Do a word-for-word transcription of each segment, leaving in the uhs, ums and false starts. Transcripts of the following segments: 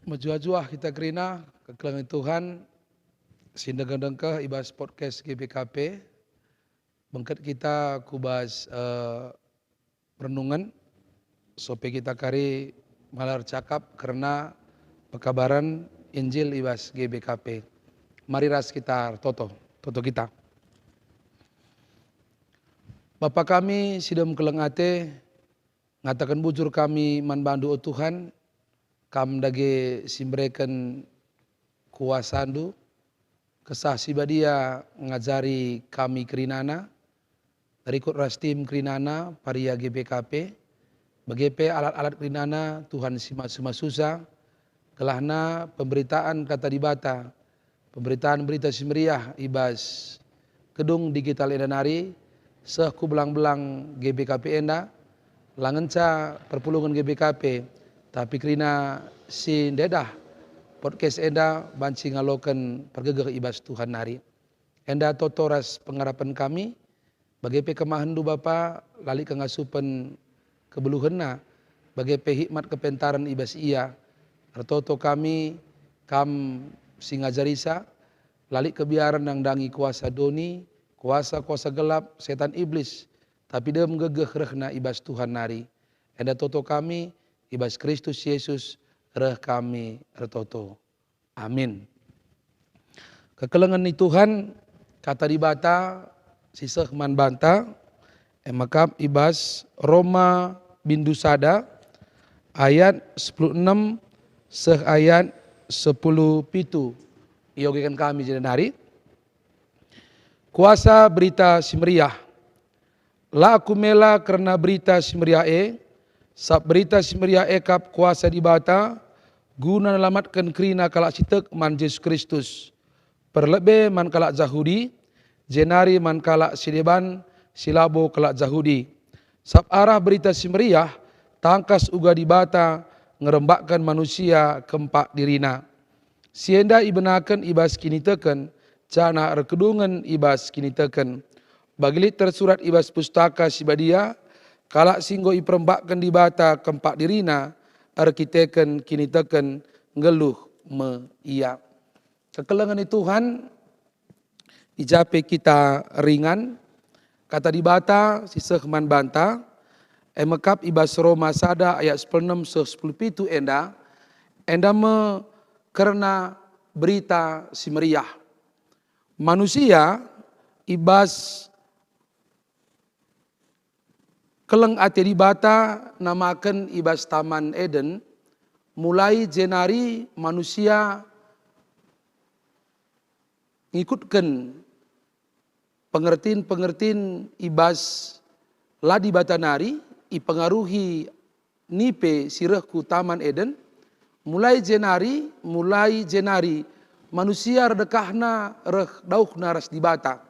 Mejuah-juah kita kerina kekelengen Tuhan si ndengkeh-ndengkeh i bas podcast G B K P. Bengket kita ku bas, eh, renungen, sope kita kari malar cakap kerna pekabaren Injil i bas G B K P. Mari ras kita ertoto, toto kita. Bapa kami si dem keleng ate, ngataken bujur kami man bandu, o Tuhan, Kam dage si mbereken kuasandu, Kesah Si Badia ngajari kami kerinana, rikut ras tim kerinana paria G B K P, bage pe alat-alat kerinana Tuhan si masu-masusa, gelahna pemberitaan Kata Dibata, pemberitaan Berita Si Meriah i bas gedung digital enda nari, seh ku belang-belang G B K P enda, la ngenca perpulungen G B K P, tapi kerina si ndedah podcast enda banci ngaloken pergegeh i bas Tuhan nari. Enda toto ras pengarapen kami, bage pe kemahenndu Bapa, la lit ka ngasupen kebeluhenna, bage pe hikmat kepentaren i bas ia. Ertoto kami, Kam si ngajarisa, la lit kebiaren nandangi kuasa doni, kuasa-kuasa gelap, setan iblis, tapi dem gegeh rehna i bas Tuhan nari. Enda toto kami, i bas Kristus Jesus reh kami ertoto. Amin. Kekelengen ni Tuhan, Kata Dibata si seh man banta, e mekap i bas Roma bindu sada ayat sepuluh enem seh ayat sepuluh pitu. Iogeken kami jenari. Kuasa Berita Si Meriah. La aku mela kerna Berita Si Meriah e, sabap Berita Si Meriah e kap kuasa Dibata guna nelamatken kerina kalak si tek man Jesus Kristus, perlebe man kalak Jahudi, jenari man kalak si deban si labo kalak Jahudi. Sabap arah Berita Si Meriah, tangkas uga Dibata ngerembakken manusia kempak diriNa. Si enda ibenaken i bas kiniteken, janah erkedungen i bas kiniteken. Bagi lit tersurat i bas Pustaka Si Badia, kalak si enggo iperembakken Dibata kempak dirina erkiteken kiniteken, nggeluh me ia. Kekelengen ni Tuhan, i ja pe kita ringan, Kata Dibata si seh man banta, e mekap i bas Roma sada ayat sepuluh enem seh sepuluh pitu enda, enda me kerna Berita Si Meriah. Manusia i bas keleng ate Dibata namaken i bas Taman Eden, mulai jenari manusia ngikutken pengertin-pengertin i bas la Dibata nari, ipengaruhi nipe si reh ku Taman Eden, mulai jenari, mulai jenari manusia erdekahna reh dauhna ras Dibata.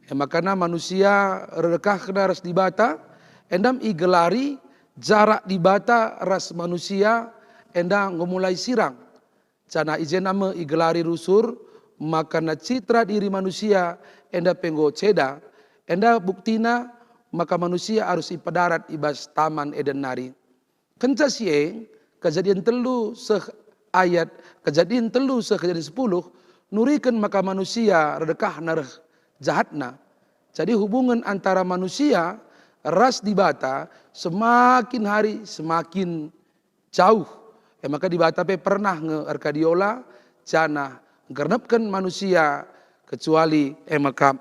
E makana manusia erdekahna ras Dibata, enda me igelari jarak Dibata ras manusia enda enggo mulai sirang. Janah i jenda me igelari rusur, makana citra diri manusia enda pe enggo ceda. Enda buktina maka manusia arus ipadarat i bas Taman Eden nari. Kenca si e, Kejadin telu seh ayat, Kejadin telu seh Kejadin sepuluh nuriken maka manusia erdekahna reh jahatna. Jadi hubungen antara manusia ras Dibata semakin hari semakin jauh. E maka Dibata pe pernah nge erkadiola janah ngkernepken manusia, kecuali e maka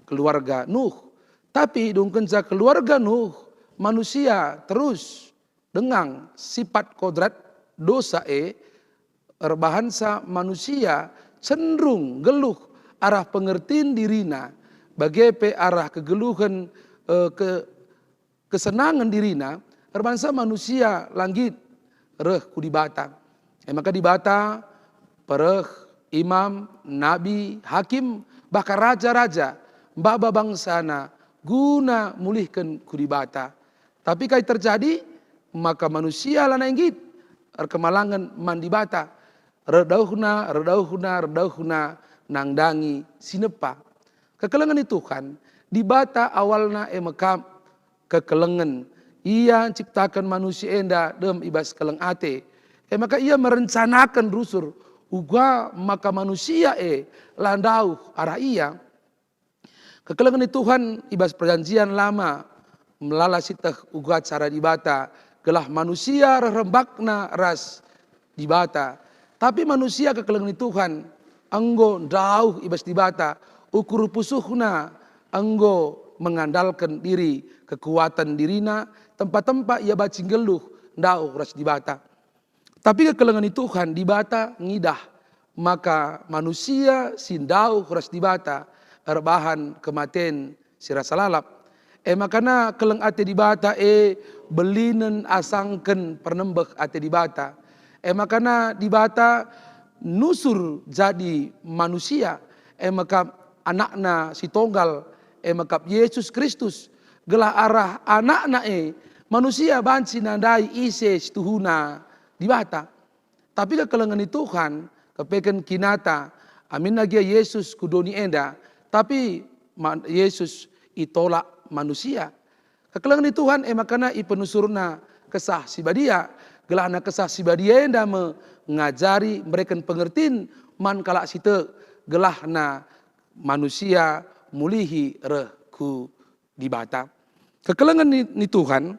keluarga Nuh. Tapi idungkenca keluarga Nuh, manusia terus dengang sipat kodrat dosa e, erbahansa manusia cenderung nggeluh arah pengertin dirina, bage pe arah kegeluhen, eh, ke-, kesenangen dirina, erbahansa manusia la nggit reh ku Dibata. E maka Dibata pereh imam, nabi, hakim, bahkan raja-raja, maba bangsana guna mulihken ku Dibata. Tapi kai terjadi? Maka manusia lanai nggit erkemalangen man Dibata. Erdauhna, erdauhna, erdauhna nandangi si nepa. Kekelengen ni Tuhan, Dibata awalna e mekap kekelengen. Ia nciptaken manusia enda dem i bas keleng ate. E maka ia merencanaken rusur uga maka manusia e la ndauh arah ia. Kekelengen ni Tuhan i bas Perjanjian Lama melala sieteh uga cara Dibata gelah manusia reh rembakna ras Dibata. Tapi manusia kekelengen ni Tuhan enggo ndauh i bas Dibata, ukur pusuhna enggo mengandalken diri, kekuatan dirina, tempa-tempa ia banci nggeluh ndauh ras Dibata. Tapi kekelengen ni Tuhan, Dibata ngidah maka manusia si ndauh ras Dibata erbahan kematen si rasa lalap. E makana keleng ate Dibata e belinen asangken pernembeh ate Dibata. E makana Dibata nusur jadi manusia, e maka AnakNa si tonggal, e maka Yesus Kristus, gelah arah AnakNa e manusia banci nandai ise si tuhuna Dibata. Tapi kekelengen ni Tuhan, kepeken kinata, aminna gia Yesus ku doni enda, tapi ma-, Yesus itolak manusia. Kekelengen ni Tuhan e makana ipenusurNa Kesah Si Badia, gelahna Kesah Si Badia enda me ngajari, mereken pengertin man kalak si tek, gelahna manusia mulihi reh ku Dibata. Kekelengen ni, ni Tuhan,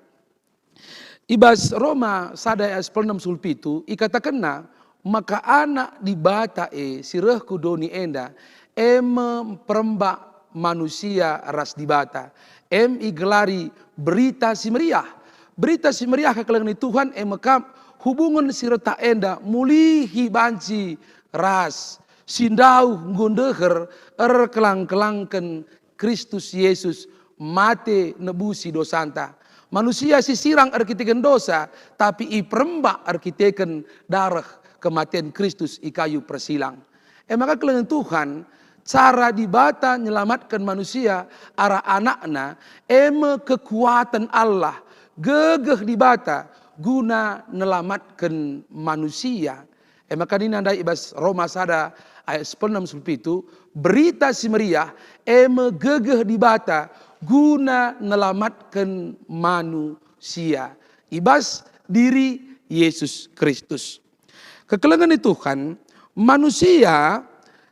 i bas Roma sada ayat sepuluh enem sepuluh pitu ikatakenna maka Anak Dibata e si reh ku doni enda, e me perembak manusia ras Dibata, em igelari Berita Si Meriah. Berita Si Meriah kekelengen ni Tuhan e mekap hubungen si retah enda mulihi banci ras si ndauh enggo ndeher erkelang-kelangken Kristus Yesus mate nebusi dosanta. Manusia si sirang erkiteken dosa, tapi iperembak erkiteken dareh kematen Kristus i kayu persilang. E maka kelengen Tuhan, cara Dibata nyelamatken manusia arah AnakNa, e me kekuaten Allah, gegeh Dibata guna nelamatken manusia. E maka nina ndai i bas Roma sada ayat sepuluh enem sepuluh pitu, Berita Si Meriah e me gegeh Dibata guna nelamatken manusia i bas diri Yesus Kristus. Kekelengen ni Tuhan, manusia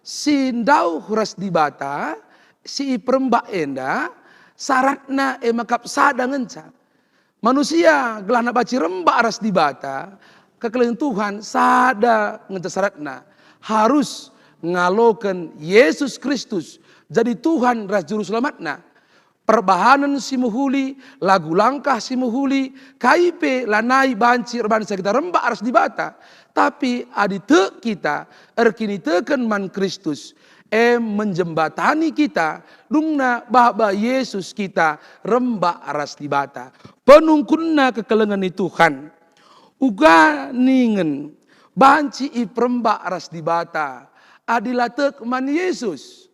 si ndauh ras Dibata, si iperembak enda, syaratna e mekap sada ngenca. Manusia gelahna banci rembak ras Dibata, kekelengen Tuhan sada ngenca syaratna, harus ngaloken Yesus Kristus jadi Tuhan ras Juru Selamatna. Perbahanen si mehuli, lagu langkah si mehuli, kai pe lanai banci erbansa kita rembak ras Dibata. Tapi adi tek kita erkiniteken man Kristus, e menjembatani kita, dungna baba Yesus kita rembak ras Dibata. Penungkunna kekelengen ni Tuhan. Uga ningen banci iperembak ras Dibata adi la tek man Yesus.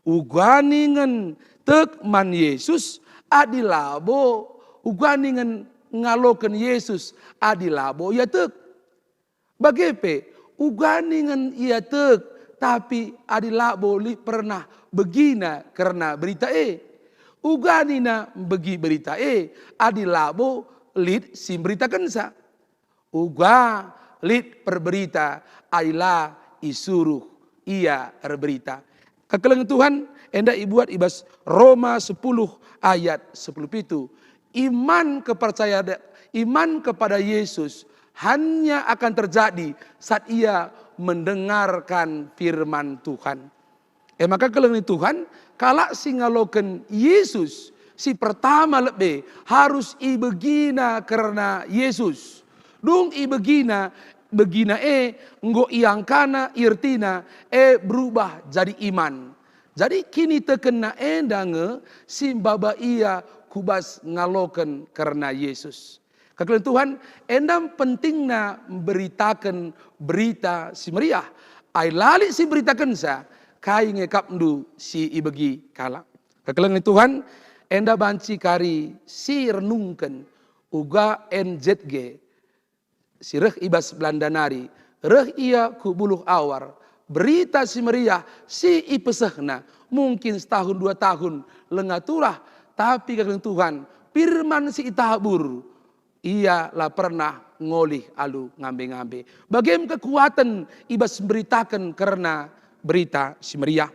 Uga ningen tek man Yesus adi labo, uga ningen ngaloken Yesus adi labo ia tek. Bage pe, uga ningen ia tek, tapi adi labo lit pernah begina kerna berita e. Uga nina mbegi berita e, adi labo lit si mberitakensa. Uga lit perberita, ai la isuruh ia erberita. Kekelengen Tuhan enda ibuat i bas Roma sepuluh ayat sepuluh pitu. Iman kepercaya-, iman kepada Yesus hanya akan terjadi saat ia mendengarkan firman Tuhan. E maka kekelengen ni Tuhan, kalak si ngaloken Yesus, si pertama lebe harus ibegina kerna Yesus. Dung ibegina, begina e enggo iangkana, iertina, e berubah jadi iman. Jadi kinitekenna enda nge si mbaba ia ku bas ngaloken kerna Yesus. Kekelengen Tuhan, enda pentingna mberitaken Berita Si Meriah. Ai la lit si mberitakensa, kai nge kapndu si ibegi kalak. Kekelengen Tuhan, enda banci kari si renungken uga N Z G si reh i bas Belanda nari, reh ia ku Buluh Awar, Berita Si Meriah si ipesehna, mungkin setahun dua tahun lenga turah, tapi kekelengen Tuhan, firman si itabur, ia la pernah ngolih alu ngambe-ngambe. Bage me kekuaten i bas mberitaken kerna Berita Si Meriah.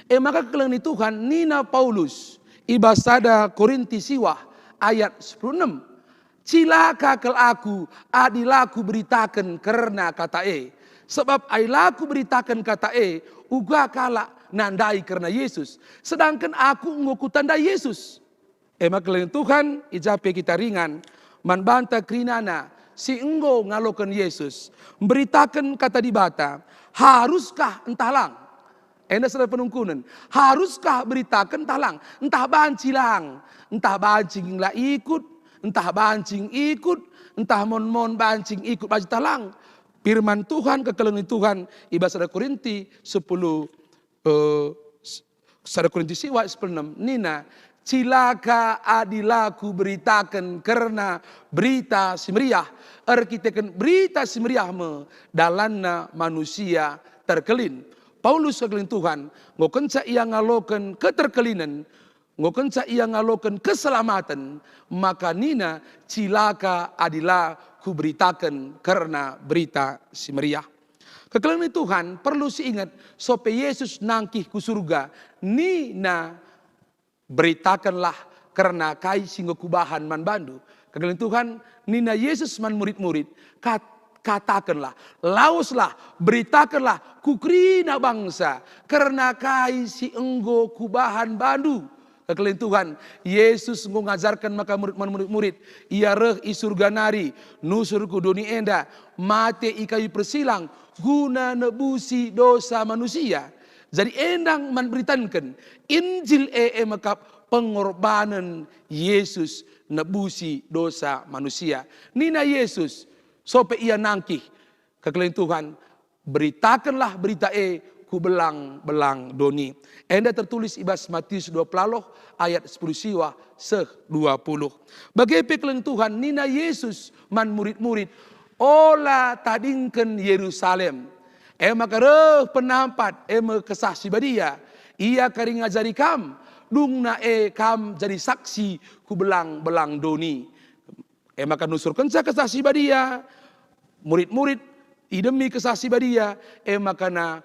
E maka kekelengen Tuhan, nina Paulus i bas sada Korinti siwah ayat sepuluh enem, "Cilaka kal aku adi la kuberitaken kerna kata e. Sebab ai la kuberitaken kata e, uga kalak nandai kerna Yesus, sedangken aku enggo kutandai Yesus." E maka kekelengen Tuhan, i ja pe kita ringan man banta kerinana si enggo ngaloken Yesus, mberitaken Kata Dibata, haruskah ntah lang? Enda sada penungkunen, haruskah beritaken ntah lang? Ntah banci lang, ntah banci la ikut, ntah banci ikut, ntah mon-mon banci ikut, banci ntah lang. Firman Tuhan, kekelengen Tuhan, i bas sada Korinti sepuluh, eh, s-, sada Korinti siwah sepuluh enem nina, "Cilaka adi la kuberitaken kerna Berita Si Meriah." Erkiteken Berita Si Meriah me dalanna manusia terkelin. Paulus, kekelengen Tuhan, enggo kenca ia ngaloken keterkelinen, enggo kenca ia ngaloken keselamaten, maka nina, "Cilaka adi la kuberitaken kerna Berita Si Meriah." Kekelengen Tuhan, perlu siinget, sope Yesus nangkih ku surga, nina, "Beritakenlah kerna kai si enggo kubahan man bandu." Kekelengen Tuhan, nina Yesus man murid-murid, "Kat-, katakenlah, laweslah, beritakenlah ku kerina bangsa kerna kai si enggo kubahan bandu." Kekelengen Tuhan, Yesus enggo ngajarken maka murid-, man murid-murid, Ia reh i surga nari, nusur ku doni enda, mate i kayu persilang, guna nebusi dosa manusia. Jadi endang man beritanken Injil e, e mekap pengorbanen Yesus nebusi dosa manusia. Nina Yesus, sope Ia nangkih, kekelengen Tuhan, "Beritakenlah berita e ku belang-belang doni." Enda tertulis i bas Matius dua puluh ayat sepuluh siwah seh dua puluh. Bage pe kekelengen Tuhan, nina Yesus man murid-murid, "Ola tadingken Yerusalem." E maka reh penampat, e me Kesah Si Badia. Ia kari ngajari kam, dungna e kam jadi saksi ku belang-belang doni. E maka nusurkenca Kesah Si Badia, murid-murid idemi Kesah Si Badia, e maka na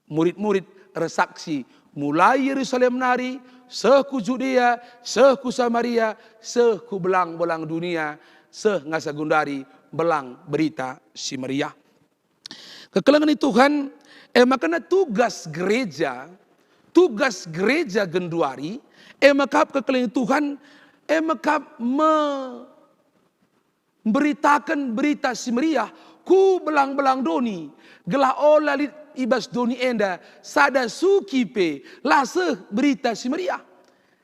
murid-murid ersaksi mulai Yerusalem nari, seh ku Judea, seh ku Samaria, seh ku belang-belang dunia, seh ngasa gundari belang Berita Si Meriah. Kekelengen Tuhan, e maka na tugas gereja, tugas gereja genduari, e mekap kekelengen Tuhan, e mekap me-, mberitaken Berita Si Meriah ku belang-belang doni, gelah ola lit i bas doni enda sada suki pe la seh Berita Si Meriah.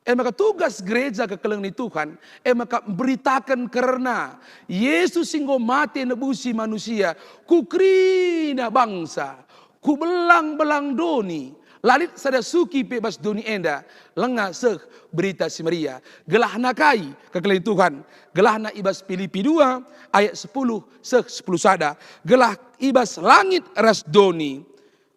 E maka tugas gereja kekelengen Tuhan, e maka mberitaken kerna Yesus si enggo mate nebusi manusia ku kerina bangsa, ku belang-belang doni. La lit sada suki pe bas doni enda langa seh Berita Si Meriah. Gelahna kai, kekelengen Tuhan? Gelahna i bas Pilipi dua ayat sepuluh seh sepuluh sada. Gelah i bas langit ras doni,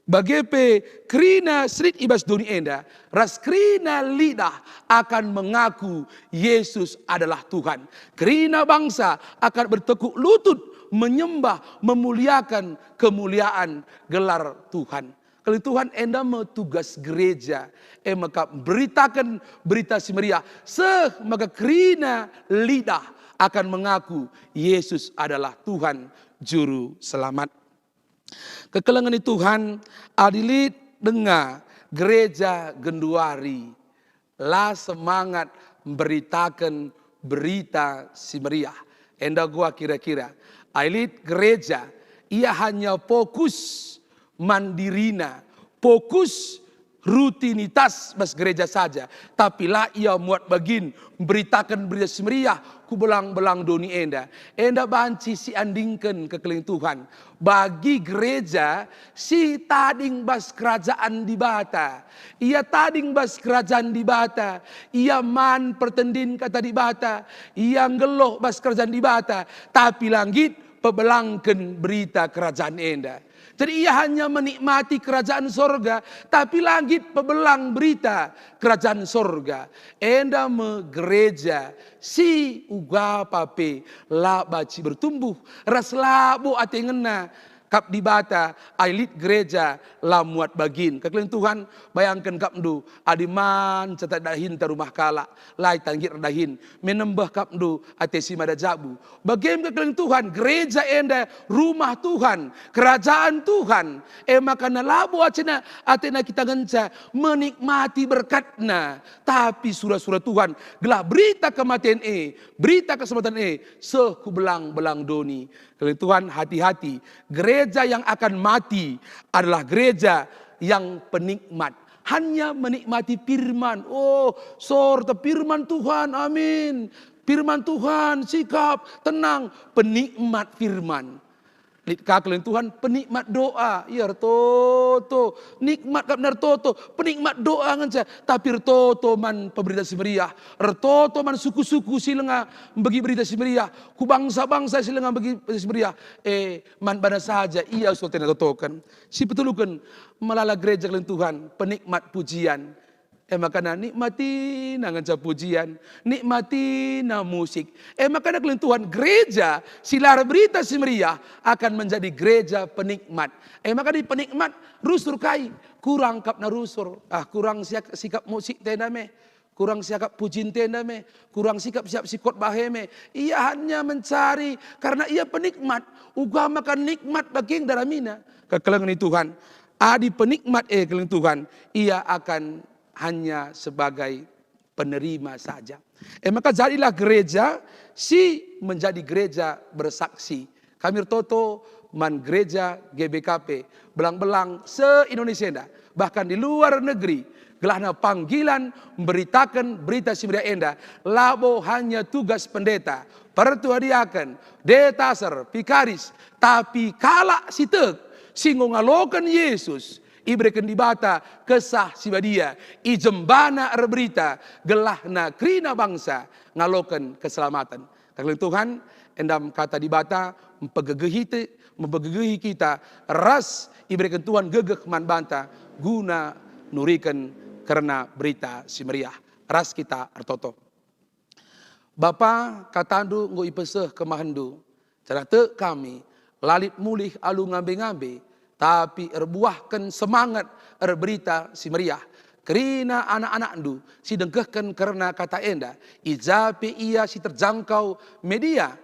bage pe kerina si lit i bas doni enda, ras kerina lidah akan mengaku Yesus adalah Tuhan. Kerina bangsa akan bertekuk lutut menyembah, memuliakan kemuliaan gelar Tuhan. Kekelengen Tuhan, enda me tugas gereja, e maka mberitaken Berita Si Meriah, seh maka kerina lidah akan mengaku Yesus adalah Tuhan Juru Selamat. Kekelengen Tuhan, adi lit denga gereja genduari la semangat mberitaken Berita Si Meriah, enda gua kira-kira. Ai lit gereja, ia hanya fokus man dirina, fokus rutinitas bas gereja saja, tapi la ia muat bagin mberitaken Berita Si Meriah ku belang-belang doni enda. Enda banci siandingken kekelengen Tuhan bagi gereja si tading bas kerajaan Dibata. Ia tading bas kerajaan Dibata, ia man pertendin Kata Dibata, ia nggeluh bas kerajaan Dibata, tapi la nggit pebelangken berita kerajaan enda. Jadi ia hanya menikmati kerajaan sorga, tapi la nggit pebelang berita kerajaan sorga. Enda me gereja si uga pe la banci bertumbuh, ras labo ate ngena kap Dibata, ai lit gereja la muat bagin. Kekelengen Tuhan, bayangken kapndu, adi man cata dahinta rumah kalak, la ita nggit erdahin, menembeh kapndu ate si mada jabu. Bagem kekelengen Tuhan, gereja enda rumah Tuhan, kerajaan Tuhan. E maka labo atena, atena kita ngenca menikmati berkatna, tapi sura-sura Tuhan, gelah berita kematen e, berita keselamatan e, seh ku belang-belang doni. Kekelengen Tuhan, hati-hati. Gereja yang akan mati adalah gereja yang penikmat. Hanya menikmati firman. Oh, sorta firman Tuhan. Amin. Firman Tuhan, sikap, tenang. Penikmat firman. Lit ka kekelengen Tuhan, penikmat doa. Ia ertoto. Nikmat kap ertoto. Penikmat doa ngenca. Tapi ertoto man pemberita si meriah. Ertoto man suku-suku si langa mbegi berita si meriah. Ku bangsa-bangsa si langa mbegi berita si meriah. Eh, man bana saja ia sotena totoken. Si peteluken, melala gereja kekelengen Tuhan, penikmat pujian. E makana nikmatina ngenca pujian, nikmatina musik. E makana kekelengen Tuhan, gereja si la erberita si meriah akan menjadi gereja penikmat. E maka di penikmat rusur kai, kurang kap na rusur. Ah, kurang siak-, sikap musik tenda me. Kurang siakap pujin tenda me, kurang sikap siap si khotbah e me. Ia hanya mencari, karena ia penikmat, uga maka nikmat bagin daramina. Kekelengen Tuhan, adi penikmat e kekelengen Tuhan, ia akan hanya sebagai penerima saja. E maka jadilah gereja si menjadi gereja bersaksi. Kami ertoto man gereja G B K P, belang-belang se-Indonesia enda, bahkan di luar negeri, gelahna panggilan mberitaken Berita Si Meriah enda labo hanya tugas pendeta, pertua diaken, detaser, vikaris, tapi kalak si tek, si enggo ngaloken Yesus, ibereken Dibata Kesah Si Badia, ijembana erberita, gelahna kerina bangsa ngaloken keselamaten. Kekelengen Tuhan, endam Kata Dibata mpegegehi te-, mpegegehi kita ras ibereken Tuhan gegeh man banta guna nuriken kerna Berita Si Meriah. Ras kita ertoto. Bapa, KataNdu enggo ipeseh kemahenNdu, janah tek kami, la lit mulih alu ngambe-ngambe, tapi erbuahken semangat erberita si meriah. Kerina anak-anakNdu si dengkehken kerna kata enda, i ja pe ia si terjangkau media,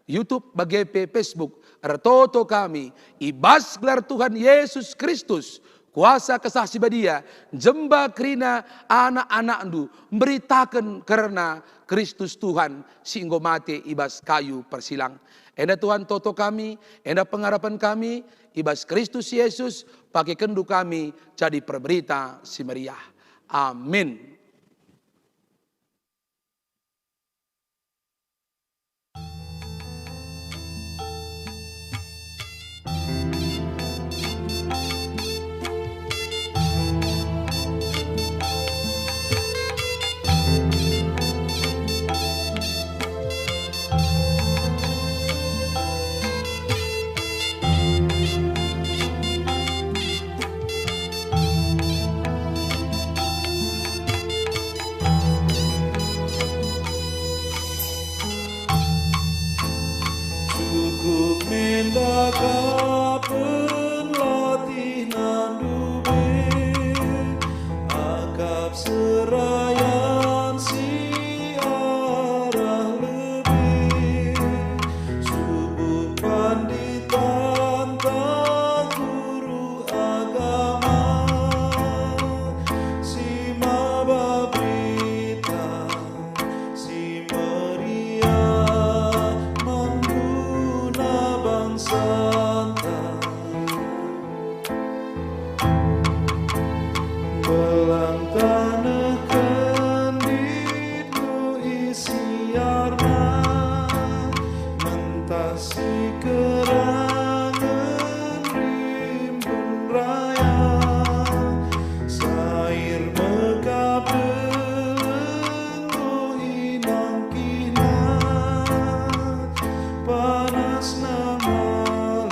YouTube bage pe Facebook, ertoto kami, i bas gelar Tuhan Yesus Kristus, kuasa Kesah Si Badia, jemba kerina anak-anakNdu, mberitaken kerna Kristus Tuhan si enggo mate i bas kayu persilang. Enda Tuhan toto kami, enda pengarapen kami, i bas Kristus Yesus, pakekenNdu kami jadi perberita si meriah. Amin. Cukup menda kapen latihna ndube, akap serayan si arah lebe, subuk panditanta guru agama si maba berita si meriah man guna bangsanta. Belang taneh kenditku isiarna, mentah si kerangen rimbun raya, sair mekap delengku inangkina, panasna malem,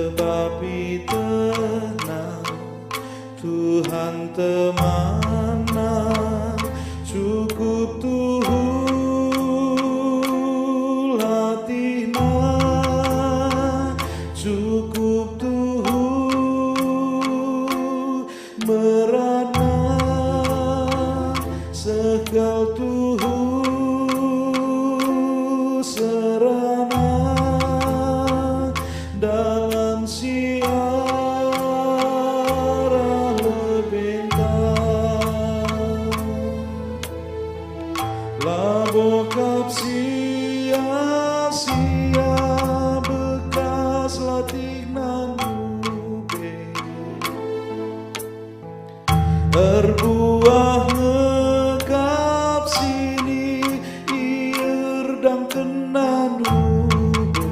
Sebab itehna Tuhan temanna, cukup tuhu latihna, cukup tuhu beratna, seh kal tuhu serana dalan si arah lebenta. Labo kap sia-sia bekas latihna ndube. Erbuah ngekap sini ierdangkenna ndube.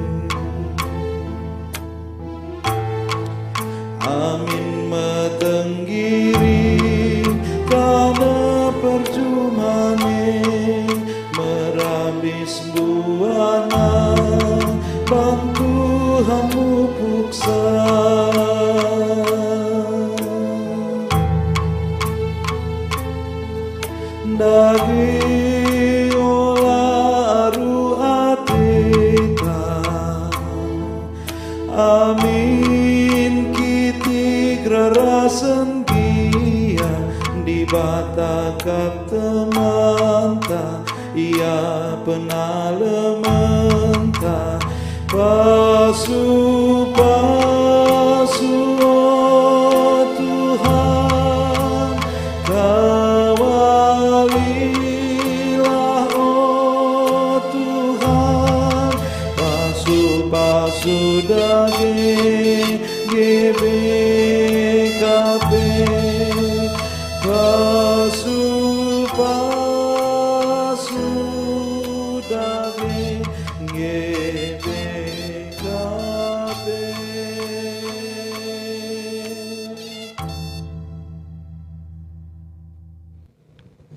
Amin metenggiring taneh perjuman e, merambis buahna bantu hamu puksa. Dage ola aru ateta, amin kitik rarasen gia, Dibata kap temanta, Ia penalementa. Pasu-pasu, o Tuhan, kawalilah, o Tuhan, pasu-pasu dage G B K P, pasu-pasu dage G B K P.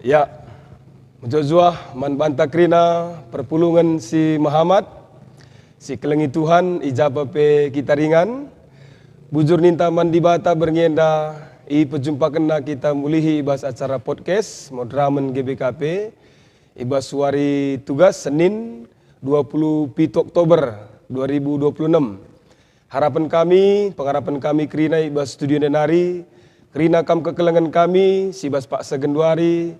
Ya, mejuah-juah man banta kerina perpulungen si mehamat, si kelengi Tuhan, i ja pe kita ringan. Bujur ninta man Dibata, berngi enda ipejumpakenNa kita mulihi i bas acara podcast Moderamen G B K P, i bas wari Tugas, Senin, dua puluh pitu Oktober dua ribu dua puluh enam. Harapen kami, pengarapen kami kerina i bas studio enda nari, kerina kam kekelengen kami, si bas paksa genduari,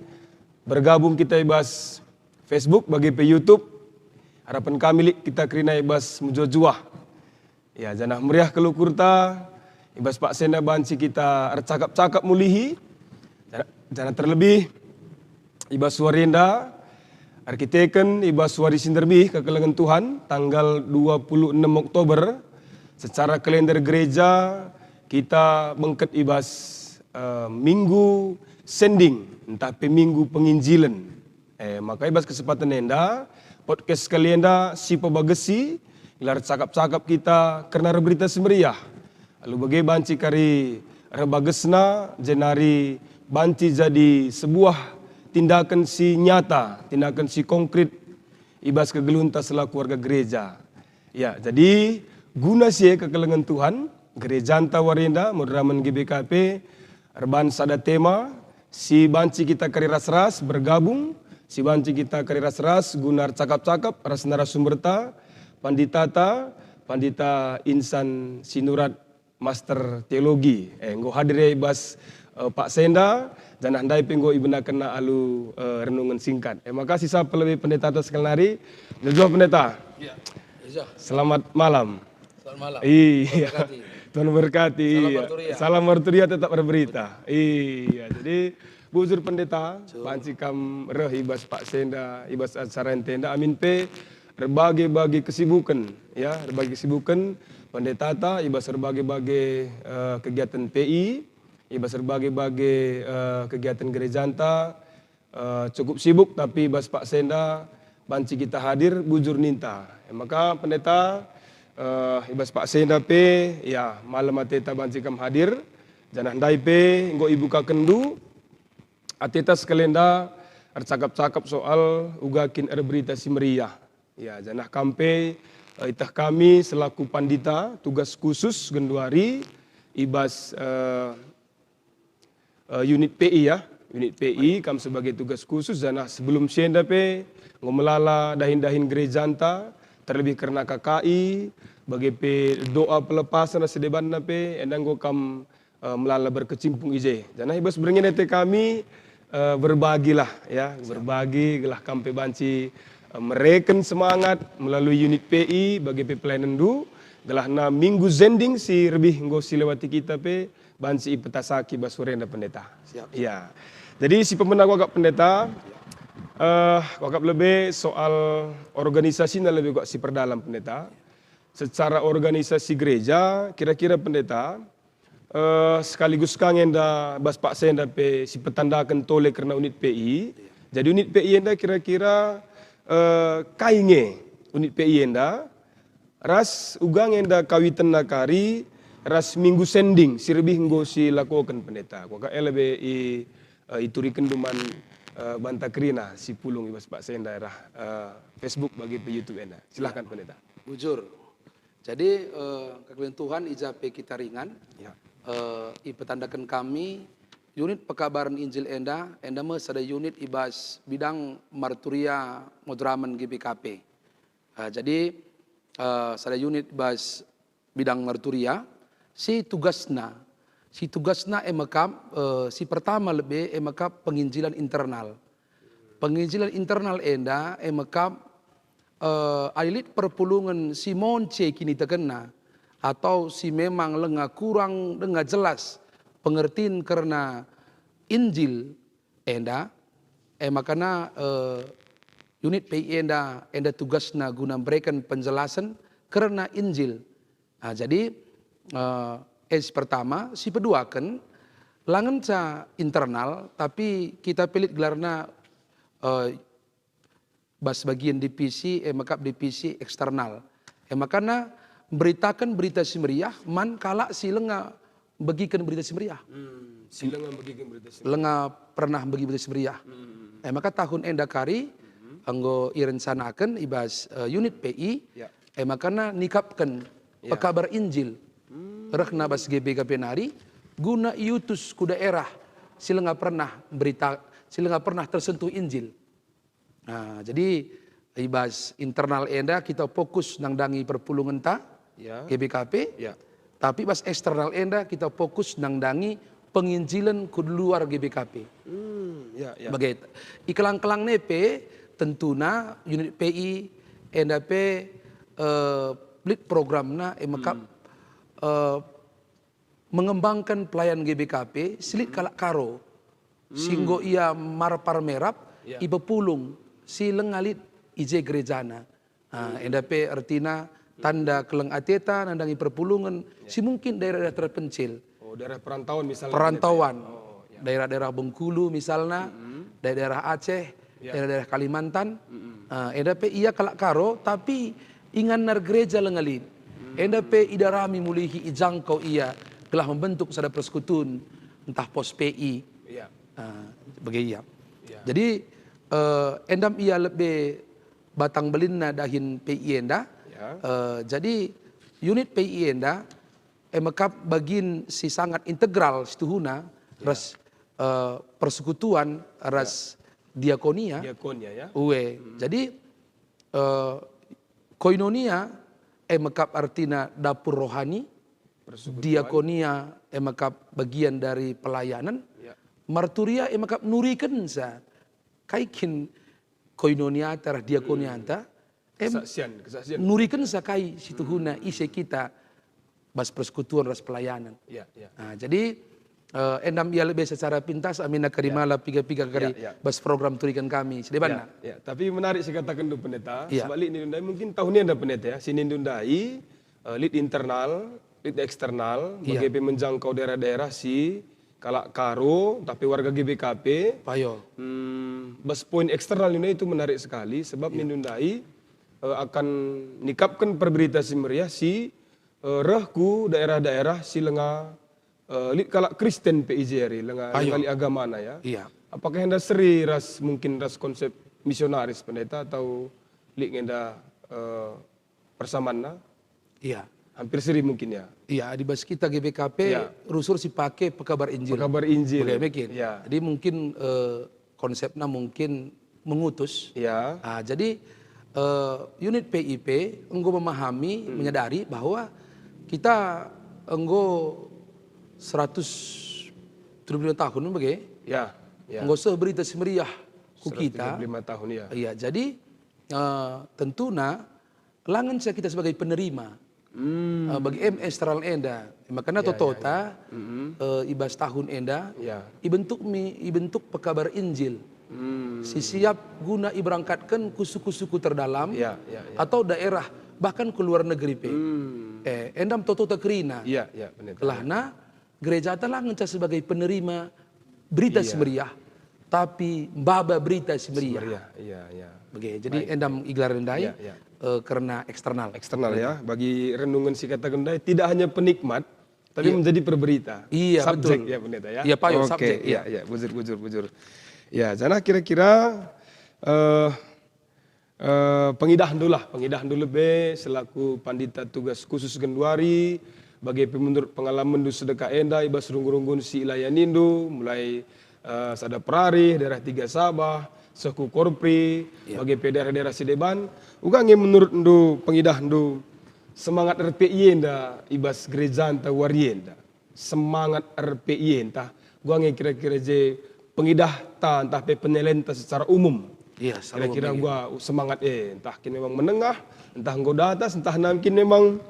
bergabung kita i bas Facebook, bage pe YouTube. Harapen kami lit kita kerina i bas mejuah-juah. Ya, janah meriah kal ukurta, i bas paksa enda banci kita ercakap-cakap mulihi, janah, janah terlebih i bas wari enda, erkiteken i bas wari si nderbih kekelengen Tuhan, tanggal dua puluh enam Oktober, secara kalender gereja kita bengket i bas, eh, Minggu Sending, ntah pe Minggu Penginjilen. Eh, maka i bas kesempaten enda, podcast kali enda si pebagesi, gelah ercakap-cakap kita kerna erberita si meriah. Alu bage banci kari erbagesna, jenari banci jadi sebuah tindaken si nyata, tindaken si konkrit i bas kegeluhenta selaku warga gereja. Ya, jadi guna si e kekelengen Tuhan, gerejanta wari enda, Moderamen G B K P, erban sada tema, si banci kita kari ras-ras bergabung, si banci kita kari ras-ras guna ercakap-cakap ras narasumberta, panditata, Pandita Insan Sinurat, Master Teologi. Eh, enggo hadir ia i bas, eh, paksa enda, janah ndai pe enggo ibenakenna alu, eh, renungen singkat. Eh, makasih sapa lebe pendeta atas sekali nari. Mejuah-juah, pendeta. Ya, mejuah. Selamat malam. Selamat malam. Iya. Tuhan memberkati. Tuhan memberkati, Salam iya. Marturia. Salam Marturia, tetap berberita. Iya, jadi bujur pendeta, Betul. Banci kam reh i bas paksa enda, i bas acara enda, amin pe erbage-bage kesibuken, ya, erbage kesibuken pendetata, i bas erbage-bage, eh, kegiatan P I, i bas erbage-bage, eh, kegiatan gerejanta, eh, cukup sibuk, tapi i bas paksa enda banci kita hadir bujur ninta. E maka, pendeta, eh, i bas paksa enda pe, ya, malem ateta banci kam hadir, janah ndai pe enggo ibukakenndu ateta sekali enda ercakap-cakap soal uga kin erberita si meriah. Ya, janah kam pe eh, iteh kami selaku pandita tugas khusus genduari i bas, eh, eh, unit P I ya, unit P I kam sebagai tugas khusus, janah sebelum si enda pe enggo melala dahin-dahin gerejanta, terlebih kerna K K I, bage pe doa pelepasan ras si debanna pe, enda enggo kam, eh, melala berkecimpung i je. Janah i bas berngi enda te kami, eh, berbagilah ya, berbagi gelah kam pe banci, eh, mereken semangat melalui unit P I, bage pe pelayanenndu, gelahna minggu zending si rebih enggo silewati kita pe, banci ipetasaki bas sore enda, Pendeta. Siap. Ya. Jadi si pemena kuakap, Pendeta, eh, kuakap lebe soal organisasina lebe kuak si perdalam, Pendeta. Secara organisasi gereja, kira-kira, Pendeta, eh, sekaligus ka nge enda bas paksa enda pe si petandaken tole kerna unit P I. Jadi unit P I enda kira-kira, eh, kai nge unit P I enda? Ras uga nge enda kawitenna kari ras minggu sending si rebih enggo silakoken, Pendeta. Kuakap e lebe i, eh, iturikenndu man, eh, banta kerina si pulung i bas paksa enda arah, eh, Facebook bage pe YouTube enda. Silahkan, Pendeta. Bujur. Jadi, eh, kekelengen Tuhan i ja pe kita ringan. Ya. Eh, ipetandaken kami unit pekabaren Injil enda, enda me sada unit i bas bidang marturia moderamen G B K P. Ah, jadi, eh, sada unit bas bidang marturia, si tugasna, si tugasna e mekap, eh, si pertama lebe e mekap penginjilan internal. Penginjilan internal enda e mekap, eh, adi lit perpulungen si monce kinitekenna, atau si memang lenga kurang denga jelas pengertin kerna Injil, enda, e makana, eh, unit P I enda, enda tugasna guna mbereken penjelasen kerna Injil. Ah, jadi, eh, e si pertama, si peduaken, la ngenca internal, tapi kita pe lit gelarna, eh, bas bagian divisi, e mekap divisi eksternal. E makana mberitaken Berita Si Meriah man kalak si lenga mbegiken Berita Si Meriah. Hmm, si lenga mbegiken Berita Si Meriah. Lenga pernah mbegi Berita Si Meriah. Hmm. E maka tahun enda kari enggo irencanaken i bas, eh, unit P I, ya, e makana nikapken, ya, pekabar Injil rehna bas G B K P nari guna iutus ku daerah si lenga pernah berita, si lenga pernah tersentuh Injil. Nah, jadi i bas internal enda kita fokus nandangi perpulungenta, ya, G B K P, ya, tapi bas eksternal enda kita fokus nandangi penginjilen ku luar G B K P. Hmm, ya, ya. Bage, i kelang-kelang ne pe tentuna unit P I enda pe, eh, lit programna e mekap, eh, mengembangkan pelayan G B K P si lit kalak Karo, si enggo ia marpar merap, ya, ipepulung, si lenga lit i je gerejana. Ah, enda pe ertina tanda keleng ateta nandangi perpulungen si mungkin daerah-daerah terpencil. Oh, daerah perantauan misalnya. Perantauan. Oh, ya. Daerah-daerah Bengkulu misalna, daerah-daerah Aceh, ya, daerah-daerah Kalimantan. Ah, enda pe ia kalak Karo, tapi inganna ergereja lenga lit. Enda pe idarami mulihi, ijangkau ia gelah membentuk sada persekutuan, ntah pos P I. Iya. Ah, bage ia. Iya. Jadi, eh, enda me ia lebe batang belinna dahin P I enda. Ya. Eh, jadi unit P I enda e mekap bagin si sangat integral situhuna, ya, ras, eh, persekutuan, ya, ras diakonia. Diakonia, ya. Ue. Hmm. Jadi, eh, koinonia e mekap ertina dapur rohani, persekutuan, diakonia e mekap bagian dari pelayanan, ya, marturia e mekap nurikensa. Kai kin koinoniata ras diakonianta? Hmm. Em, kesaksian, kesaksian. Nurikensa kai situhuna, hmm, ise kita bas persekutuan ras pelayanan. Ya, ya. Nah, jadi, eh, enda me ia lebe secara pintas, amina kari mala piga-piga kari, ya, ya, bas program turiken kami. Sedebanna. Ya, ya. Tapi menarik si kataken tu, Pendeta. Ya. Sebab lit nindu ndai mungkin tahun enda, Pendeta, ya, si nindu ndai, eh, lit internal, lit eksternal, ya, bage pe menjangkau daerah-daerah si kalak Karo, tapi warga G B K P. Payo. Hmm, bas poin eksternal ini itu menarik sekali, sebab, ya, nindu ndai, eh, akan nikapken perberita si meriah si, eh, reh ku daerah-daerah si lenga, eh, lit kalak Kristen pe i je ari, lenga, payo, lenga lit agamana, ya. Iya. Apakah enda seri ras, mungkin ras konsep misionaris, Pendeta, atau lit nge enda, eh, persamanna? Iya. Hampir seri mungkin ya? Iya, di bas kita G B K P, iya, rusur si pake pekabar Injil. Pekabar Injil. Bage mungkin. Iya. Jadi mungkin, eh, konsepna mungkin mengutus. Iya. Ah, jadi, eh, unit P I P enggo memahami, hmm, menyadari bahwa kita enggo seratus tujuh puluh lima tahun bage. Ya, ya. Enggo seh Berita Si Meriah ku kita. Seratus tujuh puluh lima tahun, ya. Iya, jadi, eh, tentuna la ngenca kita sebagai penerima, hmm, eh, bagi M S Teral enda. Makana, ya, ya, totota, ya, mm-mm, eh, i bas tahun enda, ya, ibentuk mi, ibentuk pekabar Injil. Hmm. Si siap guna iberangkatken ku suku-suku terdalam, ya, ya, ya, atau daerah, bahkan ku luar negeri pe. Hmm. Eh, enda me totota kerina. Ya, ya, benar. Kelahna, gerejata la ngenca sebagai penerima Berita, iya, Si Meriah, tapi maba Berita Si Meriah. Si Meriah, iya, iya. Bage, jadi, baik, enda me igelar ndai, iya, iya, eh, kerna eksternal. Eksternal, ya. Bagi renungan si kataken ndai, tidak hanya penikmat, tapi, iya, menjadi perberita. Iya, subjek, betul, ya, Pendeta, ya? Iya, payo, oke, subjek, iya, iya, iya, bujur, bujur, bujur. Ya, janah kira-kira, eh, eh, pengidahndu lah, pengidahndu lebe selaku pandita tugas khusus genduari, bage pe menurut pengalamenndu sedekah enda i bas runggun-runggun si ilayanindu, mulai, eh, sada perarih, daerah Tiga Sabah, seh ku Korpri, ya, bage pe daerah-daerah si deban, uga nge menurutndu, pengidahndu, semangat R P I enda i bas gerejanta wari enda? Semangat R P I ntah, gua nge kira-kira je pengidahta ntah pe penilaianta secara umum. Iya, secara umum, kira-kira iya, gua semangat, eh, ntah kin memang menengah, ntah enggo datas, ntah nangkin memang,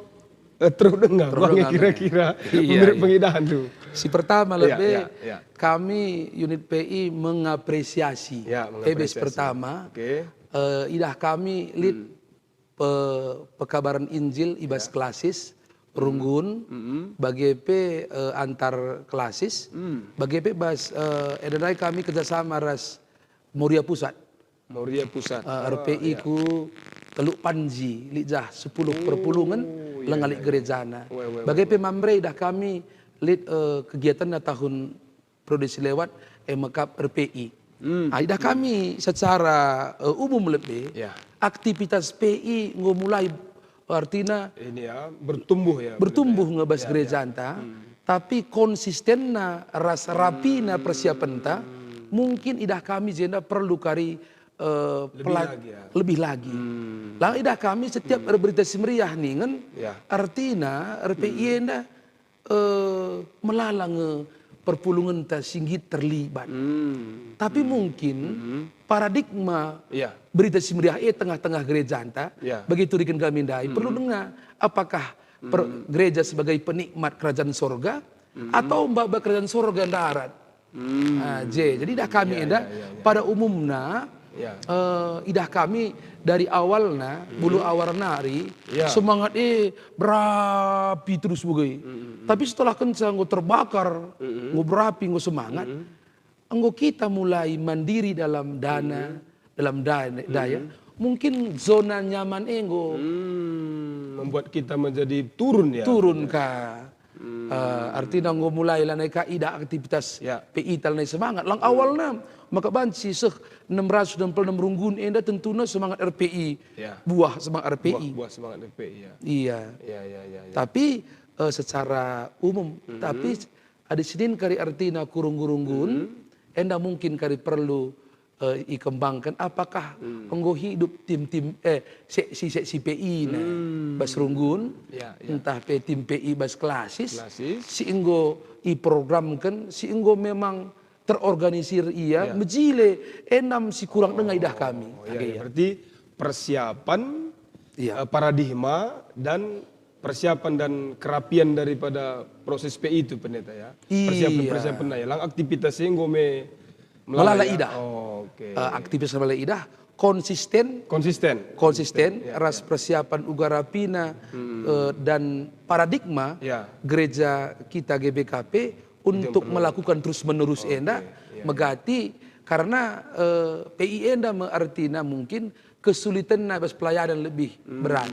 eh, terus dengar, terus gua nge dengar, kira-kira, iya, menurut, iya, pengidahndu. Si pertama, iya, lebe, iya, iya, kami unit P I mengapresiasi. Ya, eh, bas mengapresiasi. Pertama, oke, eh, idah kami lit, hmm, pe-, pekabaren Injil i bas, ya, klasis, hmm, runggun, hmm, bage pe, eh, antar klasis, hmm, bage pe bas, eh, enda ndai kami kerjasama ras Moria Pusat. Moria Pusat. Eh, oh, R P I, ya, ku Teluk Panji, lit jah sepuluh, oh, perpulungen, iya, langa lit, iya, iya, gerejana. Weh, weh, bage, weh, pe, weh, Mamre idah kami lit, eh, kegiatanna tahun periode si lewat, eh, mekap R P I. Hmm. Ah, idah kami secara, eh, umum lebe, ya, aktivitas P I enggo mulai, artina ini ya, bertumbuh ya, bertumbuh, ya, ngebas, ya, ya, gerejanta, hmm, tapi konsistenna ras rapina, hmm, persiapenta, mungkin idah kami jenda perlu kari, eh, lebih pela-, lagi ya, lebih lagi. Hmm. Lah idah kami setiap, hmm, Berita Si Meriah ningen, ya, artina R P I, hmm, enda eh, melala nge perpulungenta si nggit terlibat. Hmm. Tapi, hmm, mungkin, hmm, paradigma, iya, Berita Si Meriah e tengah-tengah gerejanta, iya, bagi turiken kami ndai, hmm, perlu denga apakah per-, hmm, gereja sebagai penikmat kerajaan sorga, hmm, atau maba kerajaan sorga ndarat. Hmm. Ah, je. Jadi idah kami, iya, enda, iya, iya, iya, pada umumna, iya, eh, idah kami dari awalna, hmm, bulu awal nari, iya, semangat, eh, berapi terus bage. Hmm, hmm, hmm. Tapi setelah kenca enggo terbakar, hmm, hmm, enggo berapi, enggo semangat, hmm, hmm, enggo kita mulai mandiri dalam dana, hmm, dalam da-, daya, hmm, mungkin zona nyaman e enggo, hmm, membuat kita menjadi turun ya, turun, ya, ka. Hmm. Eh, artina enggo mulai lanai ka idah aktivitas, ya, P I ta lanai semangat. Lang, hmm, awalna maka banci seh enam ratus enam puluh enam runggun enda tentuna semangat R P I. Ya. Buah semangat R P I. Buah, buah semangat R P I, ya. Iya. Ya, ya, ya, ya. Tapi, eh, secara umum, hmm, tapi adi sinin kari artina ku runggun-runggun, hmm, enda mungkin kari perlu eh, ikembangken, apakah, hmm, enggo hidup tim-tim, eh, seksi-seksi P I na, hmm, bas runggun, ya, ya, ntah pe tim P I bas klasis, klasis, si enggo iprogramken, si enggo memang terorganisir ia, ya, mejile, enam si kurang denga idah kami. Oh, ya, age ya, ya. Berarti persiapan, iya, eh, paradigma dan persiapan dan kerapian daripada proses P I itu, Pendeta, ya? Iya. Persiapan-persiapan, nah, ya, lang aktivitas enggo me melala, melala ya? Idah. Oh, oke. Eh, aktivitas melala idah, konsisten, konsisten, konsisten, konsisten, ya, ras, ya, persiapan uga rapina, hmm, eh, dan paradigma, ya, gereja kita G B K P itu yang untuk perlu, melakukan terus-menerus, oke, enda, ya, ya, megati, karena, eh, P I enda me artina mungkin kesulitanna bas pelayanan lebih, hmm, berat.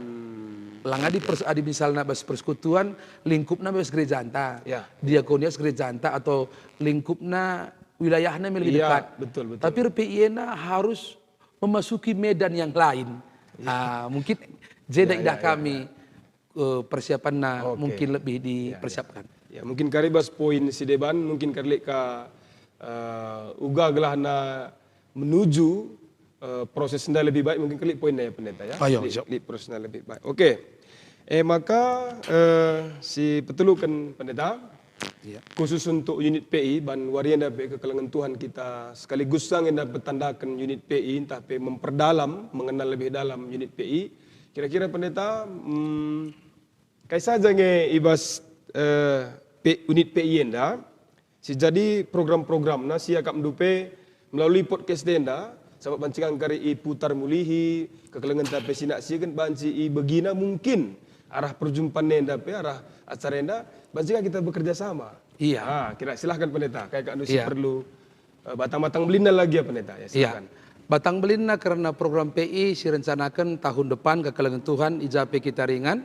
Lang adi pers-, adi misalna bas persekutuan, lingkupna bas gerejanta. Ya. Diakonias gerejanta atau lingkupna wilayahna me lebih, iya, dekat. Betul, betul. Tapi R P I enda harus memasuki medan yang lain. Ya. Ah, mungkin Je enda idah kami, eh, persiapanna mungkin lebih dipersiapkan. Ya, mungkin kari bas poin si deban, mungkin kari lit ka, eh, uga gelahna menuju, eh, proses enda lebih baik, mungkin kari lit poinna ya, Pendeta, ya. Ayo, lit, siap. Lit proses enda lebih baik. Oke. Eh, maka, eh, si peteluken, Pendeta, khusus untuk unit P I, ban wari enda pe kekelengen Tuhan kita sekaligus sang enda petandaken unit P I, ntah pe memperdalam, mengenal lebih dalam unit P I. Kira-kira, Pendeta, mm, kai saja nge i bas, eh, P-, unit P I enda si jadi program-programna si iakapndu pe melalui podcast enda, sabap banci ka kari iputar mulihi, kekelengenta pe si naksiken, banci ibegina mungkin arah perjumpan enda pe, arah acara enda, banci ka kita bekerja sama. Iya. Ah, kira silahkan Pendeta, kai kak si perlu, eh, batang-batang belinna lagi ya Pendeta, ya, iya, silakan. Batang belinna kerna program P I si rencanaken tahun depan kekelengen Tuhan i ja pe kita ringan.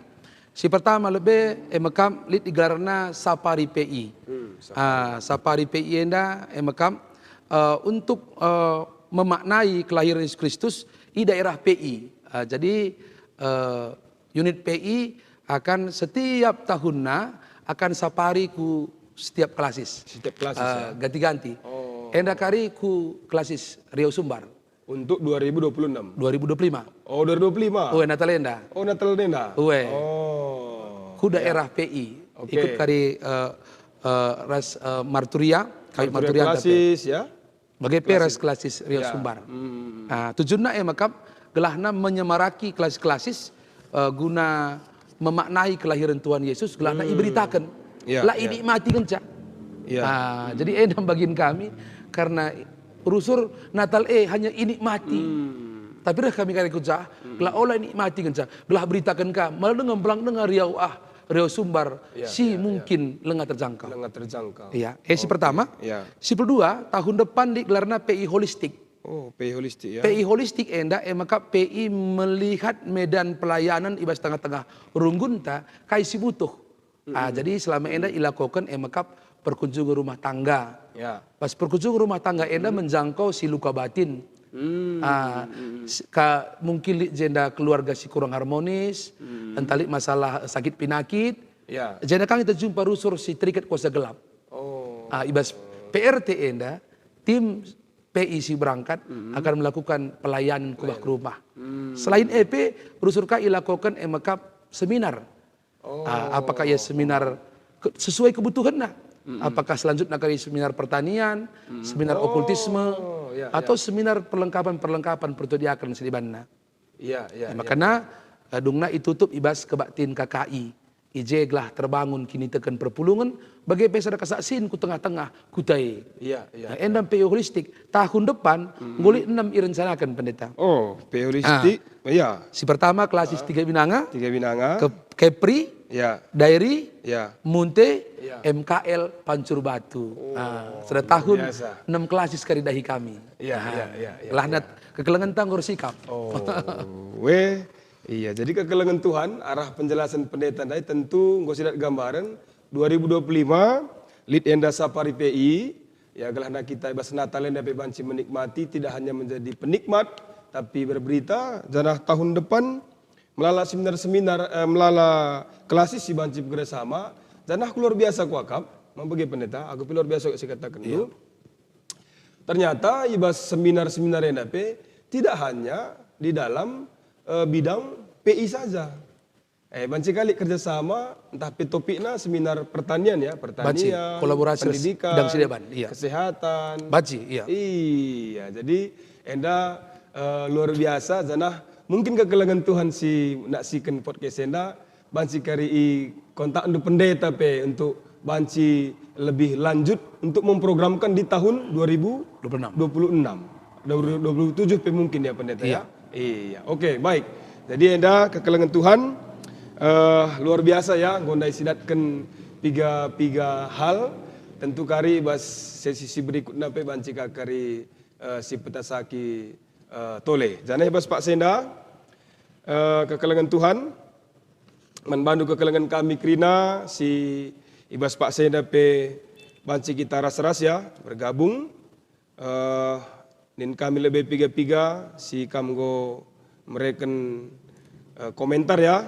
Si pertama lebe, e mekap lit igelarna Sapari P I. Hmm, Sapari. Ah, Sapari P I enda, e mekap, eh, untuk, eh, memaknai kelahiran Yesus Kristus i daerah P I. Ah, jadi, eh, unit P I akan setiap tahunna akan sapari ku setiap klasis. Setiap klasis, eh, ya? Ganti-ganti. Oh. Enda kari ku klasis Riau Sumbar. Untuk dua ribu dua puluh enam? Dua ribu dua puluh lima. Oh, dua ribu dua puluh lima. Ue, Natal enda. Oh, Natal enda. Ue. Oh. Ku daerah P I. Oke. Ikut kari, eh, eh, ras, eh, Marturia, kawit Marturia Marturia ntah pe. Klasis, ya. Bage pe ras klasis Riau Sumbar. Hmm. Ah, tujunna e mekap gelahna menyemaraki klasis-klasis, eh, guna memaknai kelahiran Tuhan Yesus, gelahna iberitaken. Ya, la inikmati kenca. Ya. Ah, jadi enda bagin kami, karena rusur Natal e hanya inikmati. Hmm. Tapi reh kami kari ku ja, gelah ola inikmati kenca, gelah beritaken ka, malah denga, mbelang denga Riau, ah, Riau Sumbar, ya, si mungkin lenga terjangkau. Lenga terjangkau. Ya, eh, si pertama. Ya. Si kedua, tahun depan lit gelarna P I holistik. Oh, P I holistik, ya. P I holistik enda e mekap P I melihat medan pelayanan i bas tengah-tengah runggunta kai si butuh. Ah, jadi selama enda ilakoken e mekap perkunjungan rumah tangga. Ya. Pas perkunjungan rumah tangga enda menjangkau si luka batin. Hmm. Ah, s-, ka, mungkin lit jenda keluarga si kurang harmonis, entah lit masalah sakit pinakit. Ya. Jenda kami terjumpa rusur si terikat kuasa gelap. Oh. Ah, i bas P R T enda, tim P I si berangkat akan melakukan pelayanan ku bah ke rumah. Hmm. Selain e pe, rusur ka ilakoken e mekap seminar. Oh. Ah, apakah ia seminar ke-, sesuai kebutuhanna? Apakah selanjutnya kari seminar pertanian, seminar okultisme, ya, atau seminar perlengkapan-perlengkapan pertua diaken si debanna? Ya, ya, ya. Makana, eh, dungna itutup i bas kebaktin K K I. I je gelah terbangun kiniteken perpulungen, bage pe sada kesaksin ku tengah-tengah kuta e. Ya, ya. Nah, enda P I holistik. Tahun depan, enggo lit enam irencanaken, Pendeta. Oh, P I holistik. Ah. Ya. Si pertama klasis Tiga Binanga, Tiga Binanga. Ke-, Kepri, ya. Dairi, ya. Munte, ya. M K L, Pancur Batu. Oh, ah, sada tahun biasa. Enam klasis kari dahi kami. Ya, ah, ya, ya, ya, gelahna kekelengenta enggo ersikap. Oh, weh. Iya, jadi kekelengen Tuhan, arah penjelasan pendeta ndai tentu enggo sidat gambaren, dua ribu dua puluh lima, lit enda sapari P I, ya, gelahna kita i bas Natal enda pe banci menikmati, tidak hanya menjadi penikmat, tapi berberita, janah tahun depan melala seminar-seminar, eh, melala klasis si banci bekerja sama, janah luar biasa kuakap, mambege pendeta, aku pe luar biasa si kataken. Iya. Ternyata i bas seminar-seminar enda pe tidak hanya di dalam, eh, bidang P I saja. Eh, banci kali kerjasama, ntah pe topikna seminar pertanian ya, pertanian, banci, kolaborasi ras pendidikan, bidang si deban, iya. Kesehatan. Banci, iya. Iya, jadi enda, eh, luar biasa, janah mungkin kekelengen Tuhan si naksiken podcast enda, banci kari i kontakndu pendeta pe untuk banci lebih lanjut untuk memprogramkan di tahun dua ribu dua puluh enam. Dua puluh enam. Dua puluh, dua puluh tujuh pe mungkin ya, pendeta, ya? Iya. Iya, oke, baik. Jadi enda kekelengen Tuhan, eh, luar biasa ya, enggo ndai sidatken piga-piga hal. Tentu kari bas sesi si berikutna pe banci ka kari, eh, si petasaki, eh, tole. Janah i bas paksa enda, eh, kekelengen Tuhan, man bandu kekelengen kami kerina si i bas paksa enda pe banci kita ras-ras ya, bergabung. Eh, nin kami lebe piga-piga si kam enggo mereken eh, komentar ya.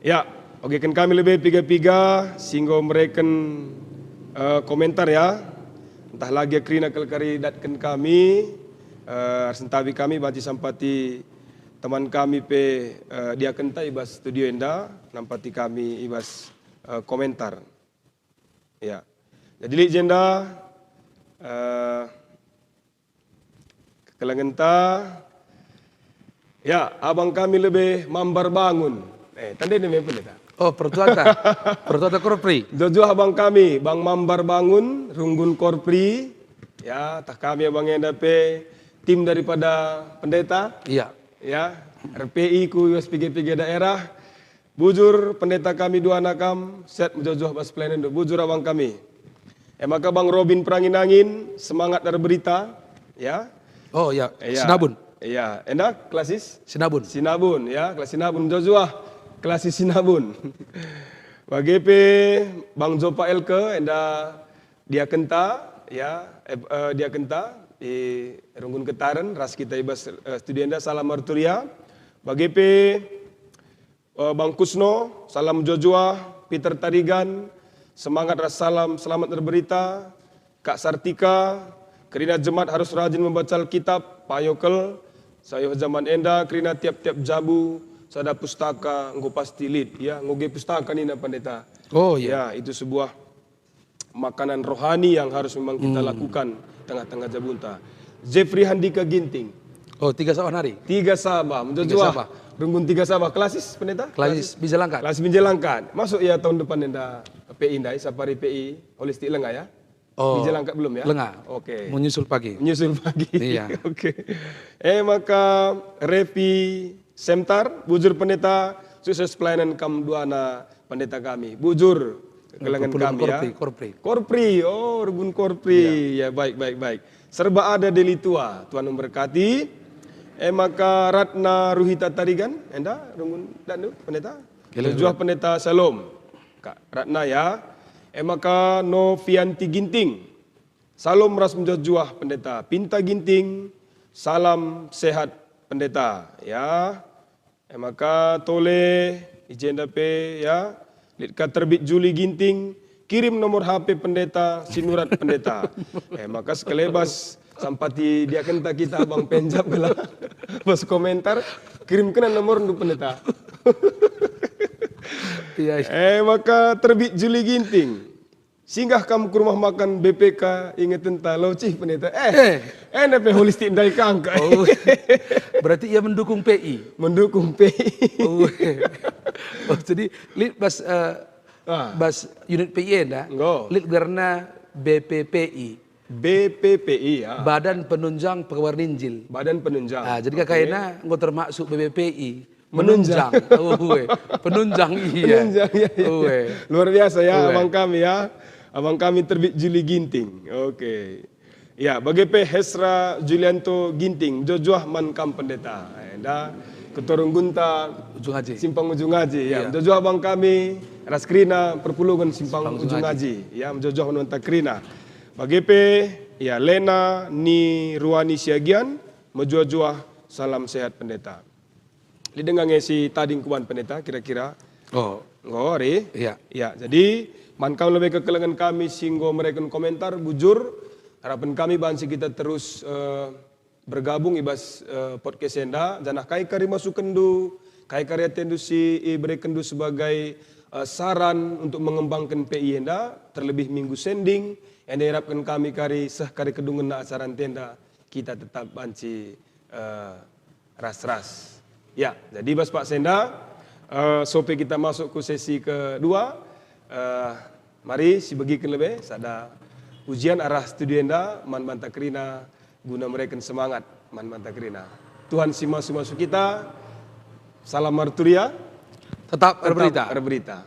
Ya, bageken kami lebe piga-piga si enggo mereken, eh, komentar ya. Ntah lagi kerina kal kari datken kami, eh, ersen tabi kami banci sampati teman kami pe, eh, diakenta i bas studio enda, nampati kami i bas, eh, komentar. Ya. Jadi lit jenda, eh, kekelengenta, ya, abang kami lebe Mambar Bangun. Eh, tandai neme pendeta. Oh, pertuata. Pertuata Korpri. Jojoh abang kami, Bang Mambar Bangun, runggun Korpri. Ya, tah kami abang enda pe tim daripada pendeta. Iya. Ya, R P I ku piga-piga daerah. Bujur, pendeta kami dua nakam, set mejojoh bas pelayanenndu. Bujur abang kami. E maka Bang Robin Perangin-angin, semangat erberita, ya. Oh, ya, ya. Sinabun. Ya, enda klasis? Sinabun. Sinabun, ya, klasis Sinabun, mejojoh. Klasis Sinabun. Bage pe Bang Jopa Elke, enda diakenta, ya, eh, eh, diakenta, i runggun Ketaren, ras kita i bas, eh, studio enda, salam marturia. Bage pe, Eh, Bang Kusno, salam mejuah-juah, Peter Tarigan, semangat ras salam selamat erberita, Kak Sartika, kerina jemat harus rajin membaca Alkitab, payo kal, sayuh jaman enda kerina tiap-tiap jabu sada pustaka enggo pasti lit, ya, enggo ge pustaka nina Pendeta. Oh, iya. Ya, itu sebuah makanan rohani yang harus memang kita Hmm. lakukan tengah-tengah jabunta. Jeffrey Handika Ginting. Oh, Tiga Sabah nari? Tiga Sabah, Tiga mejuah-juah. Sabah. Runggun Tiga Sabah. Klasis, Pendeta? Klasis Binjai Langkat. Klasis Binjai Langkat. Masuk ya tahun depan enda P I ndai, sapari P I Holistik Lenga ya? Oh, Binjai Langkat belum ya? Lenga. Oke. Menyusul pagi. Menyusul pagi. Iya. Oke. Eh, maka Revi Semtar, bujur Pendeta, sukses pelayanan kam duana Pendeta kami. Bujur, kekelengen Perpulungen kami ya. Korpri, Korpri. Korpri, oh, runggun Korpri. Iya. Ya, baik, baik, baik. Serba ada Deli Tua, Tuhan memberkati. Eh, maka Ratna Ruhita Tarigan, enda, runggun, danu, Pendeta? Kele, Mejuah Pendeta Shalom. Kak Ratna ya. Eh, maka Novianti Ginting. Shalom ras mejuah-juah Pendeta. Pinta Ginting, salam sehat Pendeta. Ya. E maka tole i jenda pe, ya, lit ka terbit Juli Ginting, kirim nomor H P Pendeta, sinurat Pendeta. E maka sekelebas sampati diakenta kita abang penjap gelah bas komentar, kirim kena nomor ndu Pendeta. Iya, iya. E maka terbit Juli Ginting. Singgah kam ku rumah makan B P K, ingetenta locih Pendeta. Eh, Eh. enda pe holistik ndai kangka. Oh. Berarti ia mendukung P I? Mendukung P I. Oh. Oh, jadi lit bas, eh, Ah. bas unit P I enda, Enggo. lit gelarna B P P I. B P P I, ya. Badan Penunjang Pekabaran Injil. Badan Penunjang. Ah, jadi Oke. kakak ena enggo termasuk B P P I. Menunjang. Menunjang. Oh, we. Penunjang, iya. Penunjang, iya, iya, iya. Oh, we. Luar biasa ya, Oh, we. abang kami ya. Abang kami terbit Juli Ginting. Oke. Ya, bage pe Hesra Julianto Ginting, mejuah-juah man kam Pendeta. Enda ketua runggunta Ujung Aji. Simpang Ujung Aji. Ya, Iya. mejuah-juah abang kami, ras kerina perpulungen Simpang Simpang Ujung Ujung Aji. Aji. Ya, mejuah-juah man banta kerina. Bage pe, ya, Lena Ni Ruani Siagian, mejuah-juah, salam sehat Pendeta. Lit denga nge si tading kuban Pendeta kira-kira? Oh. Enggo, ari? Iya. Ya, jadi man kam lebe kekelengen kami si enggo mereken komentar, bujur, harapen kami banci kita terus, eh, bergabung i bas, eh, podcast enda, janah kai kari masukenndu, kai kari atendu si iberekenndu sebagai, eh, saran untuk mengembangkan P I enda, terlebih minggu sending, enda iarapken kami kari seh kari kedungenna acara enda, kita tetap banci eh, ras-ras. Ya, jadi bas paksa enda, eh, sope kita masuk ku sesi kedua, eh, mari sibegiken lebe sada ujian arah studio enda man banta kerina guna mereken semangat man banta kerina. Tuhan si masu-masu kita, salam marturia, Tetap tetap erberita. erberita.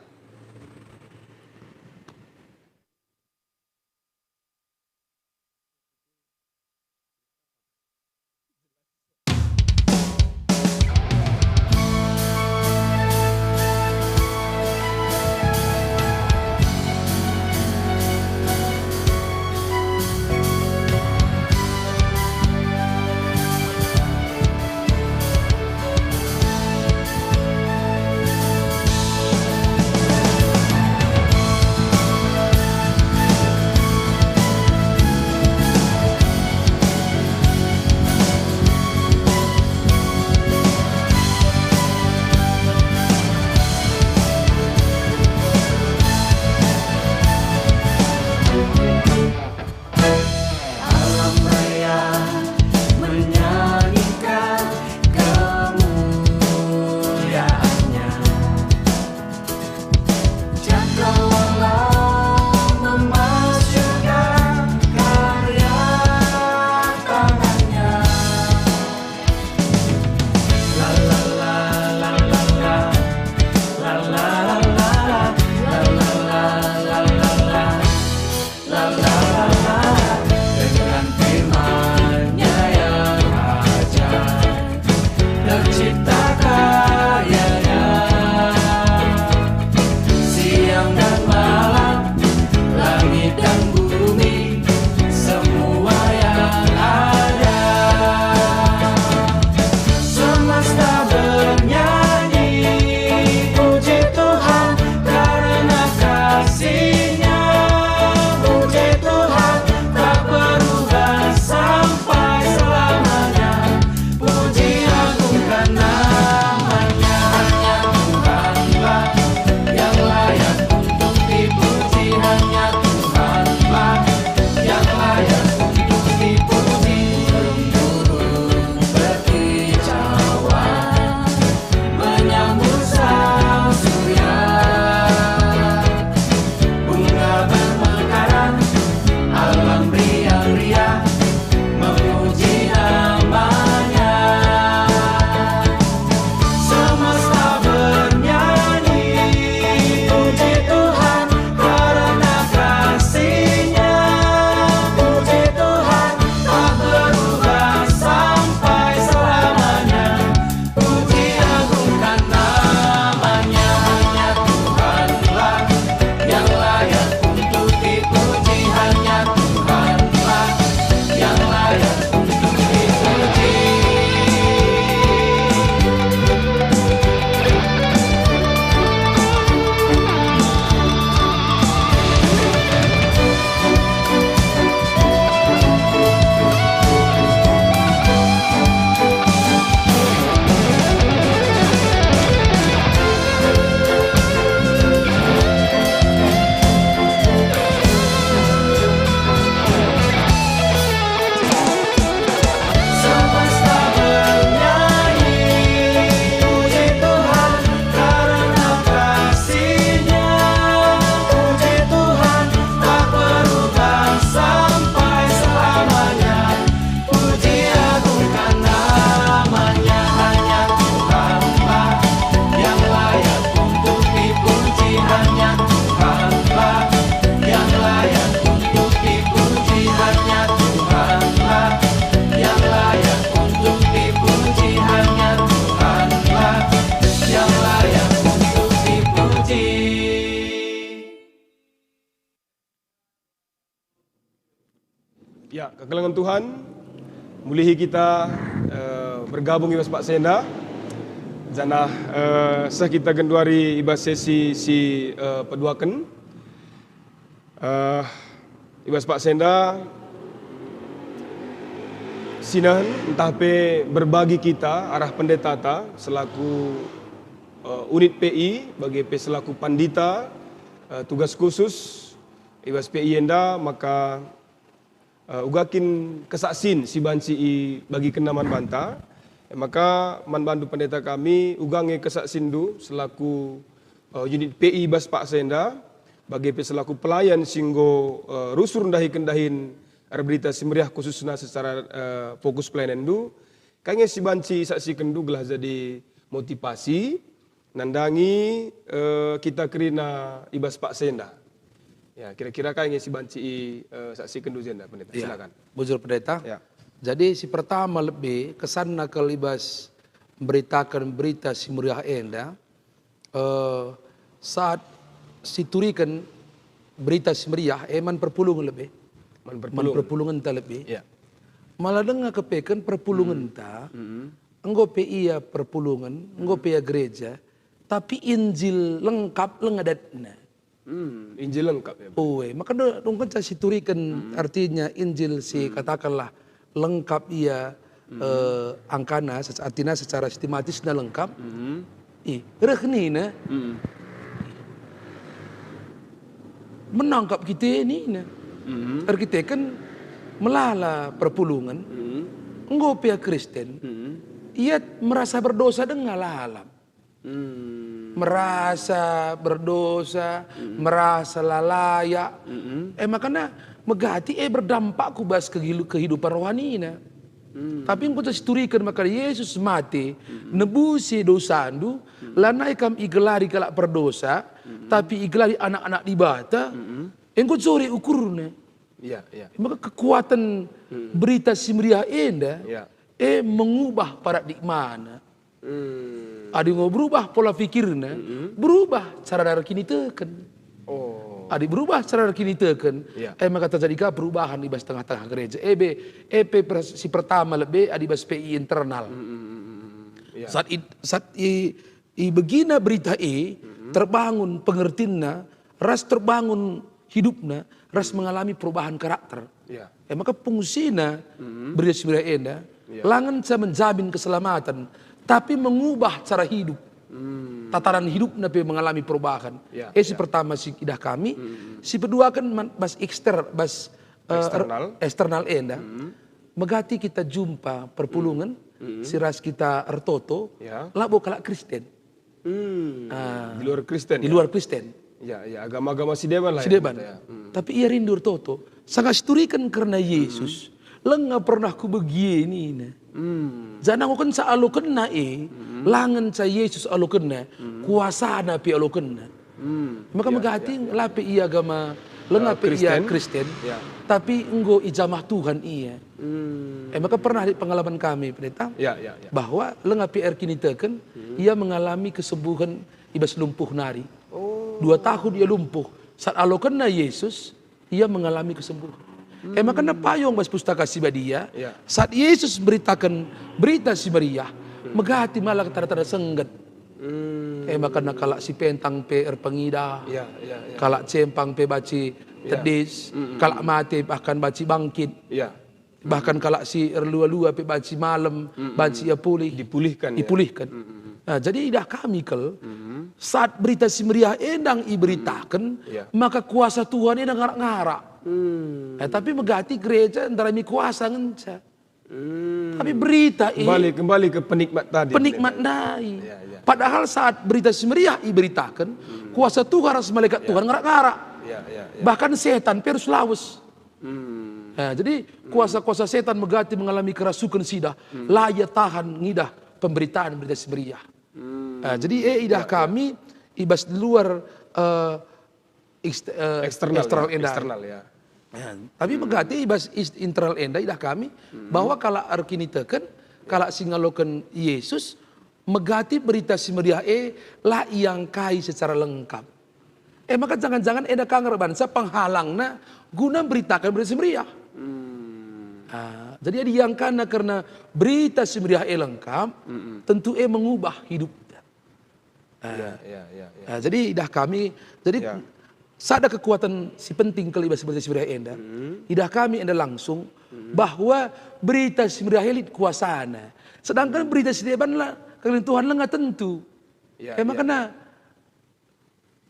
Ya, kekelengen Tuhan, mulihi kita, eh, bergabung i bas paksa enda, janah, eh, seh kita genduari i bas sesi si, eh, peduaken. Eh, i bas paksa enda, sinahen ntah pe berbagi kita arah pendetata selaku, eh, unit P I, bage pe selaku pandita, eh, tugas khusus i bas P I enda, maka eh, uga kin kesaksin si banci ibagikenna man banta. E maka man bandu pendeta kami, uga nge kesaksindu selaku, eh, unit P I bas paksa enda, bage pe selaku pelayan si enggo, eh, rusur ndahiken dahin erberita si meriah khususna secara, eh, fokus pelayanenndu. Kai nge si banci isaksikendu gelah jadi motivasi nandangi, eh, kita kerina i bas paksa enda. Ya, kira-kira kai nge si banci i, eh, saksikenndu jenda, Pendeta? Ya, silakan. Bujur, Pendeta. Ya. Jadi, si pertama lebe, kesanna kal i bas mberitaken Berita Si Meriah enda, eh, saat situriken Berita Si Meriah, eh, man perpulungen lebe. Man Man perpulungen. perpulungenta lebe. Ya. Malah denga kepeken perpulungenta, Mm-mm. enggo pe ia perpulungen, enggo pe ia gereja, tapi Injil lengkap lenga datna. Hmm, Injil lengkap ya. Oe, maka do-, dungkenca situriken artinya Injil si katakanlah lengkap ia, eh, angkana, sec-, artina secara sistematisna lengkap. Hmm. Ih, reh nina. Hmm. Menangkap kita nina. Hmm. Erkiteken melala perpulungen, Hmm. enggo pe ia Kristen, Hmm. ia merasa berdosa denga lalap. Hmm. Merasa berdosa, Hmm. merasa la layak. Hmm. Eh, makana megati, eh, berdampak ku bas kehilu-, kehidupan rohanina. Hmm. Tapi enggo situriken maka Yesus mate, Hmm. nebusi dosandu, Hmm. lanai kam igelari kalak perdosa, Hmm. tapi igelari anak-anak Dibata. Hmm. Enggo jore ukurna. Ya, ya. Maka kekuatan Hmm. Berita Si Meriah enda, Ya. eh, mengubah paradigmana. Hmm. Adi enggo berubah pola pikirna, Mm-mm. berubah cara erkiniteken. Oh. Adi berubah cara erkiniteken, Ya. eh, maka terjadi ka perubahan i bas tengah-tengah gereja. Ebe, epe per-, si pertama lebe adi bas P I internal. Mm-mm. Ya. Saat i, saat i, ibegina berita e, Mm-mm. terbangun pengertinna, ras terbangun hidupna, ras mengalami perubahan karakter. Ya. E maka fungsina Mm-mm. Berita Si Meriah enda Ya. la ngenca menjamin keselamatan, tapi mengubah cara hidup. Hmm. Tatanan hidupna pe mengalami perubahan. Ya, E si ya. pertama si idah kami, Mm-mm. si peduaken man-, bas ekster, bas, eh, Eksternal. eksternal enda. Mm-mm. Megati kita jumpa perpulungen Mm-mm. si ras kita ertoto, Ya. labo kalak Kristen. Hmm, Ah. di luar Kristen, Di ya? luar Kristen. Ya, ya, agama-agama si deban lah Si ya, deban. gitu ya. Hmm. Tapi ia rindu ertoto. Sanga situriken kerna Yesus, Hmm. lenga pernah kubegi nina. Hmm. Janah enggo kenca alokenna e, Hmm. la ngenca Yesus alokenna, Hmm. kuasana pe alokenna. Hmm. Maka Ya, megati ya, ya. la pe ia agama, lenga Eh, pe ia Kristen. Kristen, Ya. tapi enggo ijamah Tuhan ia. Hmm. Eh, maka pernah di pengalaman kami, Pendeta, Ya, ya, ya. bahwa lenga P R kiniteken, Hmm. ia mengalami kesembuhan i bas lumpuh nari. Oh. Dua tahun ia lumpuh. Saat alokenna Yesus, ia mengalami kesembuhan. Eh, maka Hmm. payung bas Pustaka Si Badia, Ya. saat Yesus beritaken Berita Si Meriah, Hmm. megati malah tanda-tanda sengget. Hmm. Eh, maka kalak si pentang pe erpengidah, Ya, ya, ya. kalak cempang pe banci Ya. tedis, Mm, mm, kalak mm. mate bahkan banci bangkit. Ya. Bahkan kalak si erlua-lua pe banci malem, Mm-mm. banci ia pulih. Dipulihkan, ya. Dipulihkan. Mm-mm. Nah, jadi idah kami kal, Mm-mm. saat Berita Si Meriah e ndai iberitaken, Ya. maka kuasa Tuhan e ngarak-ngarak. Hmm. Eh, tapi megati gereja ndarami kuasa ngenca. Hmm. Tapi berita e Kembali, kembali ke penikmat tadi, penikmat Pendeta. ndai. Ya, ya. Padahal saat Berita Si Meriah iberitaken, Hmm. kuasa Tuhan ras malaikat Ya. Tuhan ngarak-ngarak. Ya, ya, ya. Bahkan setan pe arus lawes. Hmm. Nah, jadi Hmm. kuasa-kuasa setan megati mengalami kerasuken sidah, Hmm. la ia tahan ngidah pemberitaan Berita Si Meriah. Hmm. Nah, jadi, eh, idah Ya, ya. kami i bas di luar, eh, ekst-, eh, Eksternal, eksternal ya, enda. eksternal ya. Ya, tapi Hmm. megati i bas is-, internal enda idah kami Hmm. bahwa kalak erkiniteken, Ya. kalak si ngaloken Yesus, megati Berita Si Meriah e la iangkai secara lengkap. Eh, maka jangan-jangan enda ka nge bansa penghalangna guna mberitaken Berita Si Meriah. Hmm. Ah, jadi adi iangkana kerna Berita Si Meriah e lengkap, tentu e mengubah hidupta. Ah. Ya, ya, ya, ya. Ah, jadi idah kami, jadi Ya. sada kekuatan si penting kal i bas Berita Si Meriah enda, idah kami enda langsung bahwa Berita Si Meriah e lit kuasana. Sedangkan Berita Si Deban la, kerina Tuhan langa tentu. Ya, E ya, makana ya.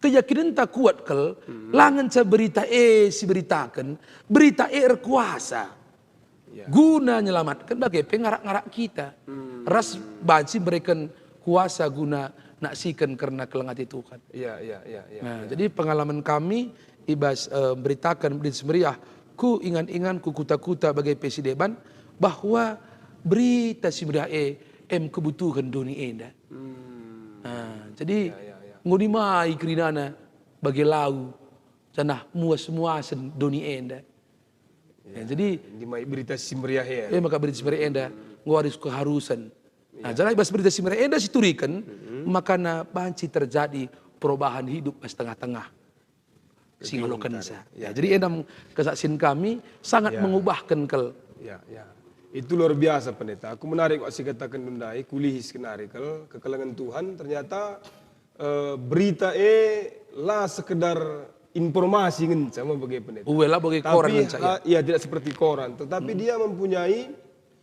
keyakinenta kuat kal, la ngenca berita e si beritaken, berita e erkuasa. Ya. Guna nyelamatken bage pe ngarak-ngarak kita. Ras banci mereken kuasa guna naksiken kerna keleng ate Tuhan. Ya, ya, ya, ya, Nah, ya. jadi pengalaman kami i bas, eh, beritaken Berita Si Meriah ku ingan-ingan, ku kuta-kuta bage pe si deban, bahwa Berita Si Meriah e em kebutuhen doni enda. Hmm. Nah, jadi Ya, ya, ya. enggo nimai kerinana bage lau, janah muas-muasen doni enda. Ya, Ya, jadi nimai Berita Si Meriah ya. E maka Berita Si Meriah enda enggo arus keharusen. Nah, Ya. janah i bas Berita Si Meriah enda si turiken, makana banci terjadi perubahan hidup bas tengah-tengah si Kegeluhen ngalokensa. tadi. Ya, Ya, jadi ya. endam kesaksian kami sangat Ya. mengubahken kal. Ya, ya. Itu luar biasa, Pendeta. Aku menarik wak si kataken ndai, kulihi sekenari kal, kekelengen Tuhan, ternyata, eh, berita e la sekedar informasi ngenca me bage, Pendeta. Uwe la bage Tapi koran ngenca, ha-, ya. ya, tidak seperti koran, tetapi dia mempunyai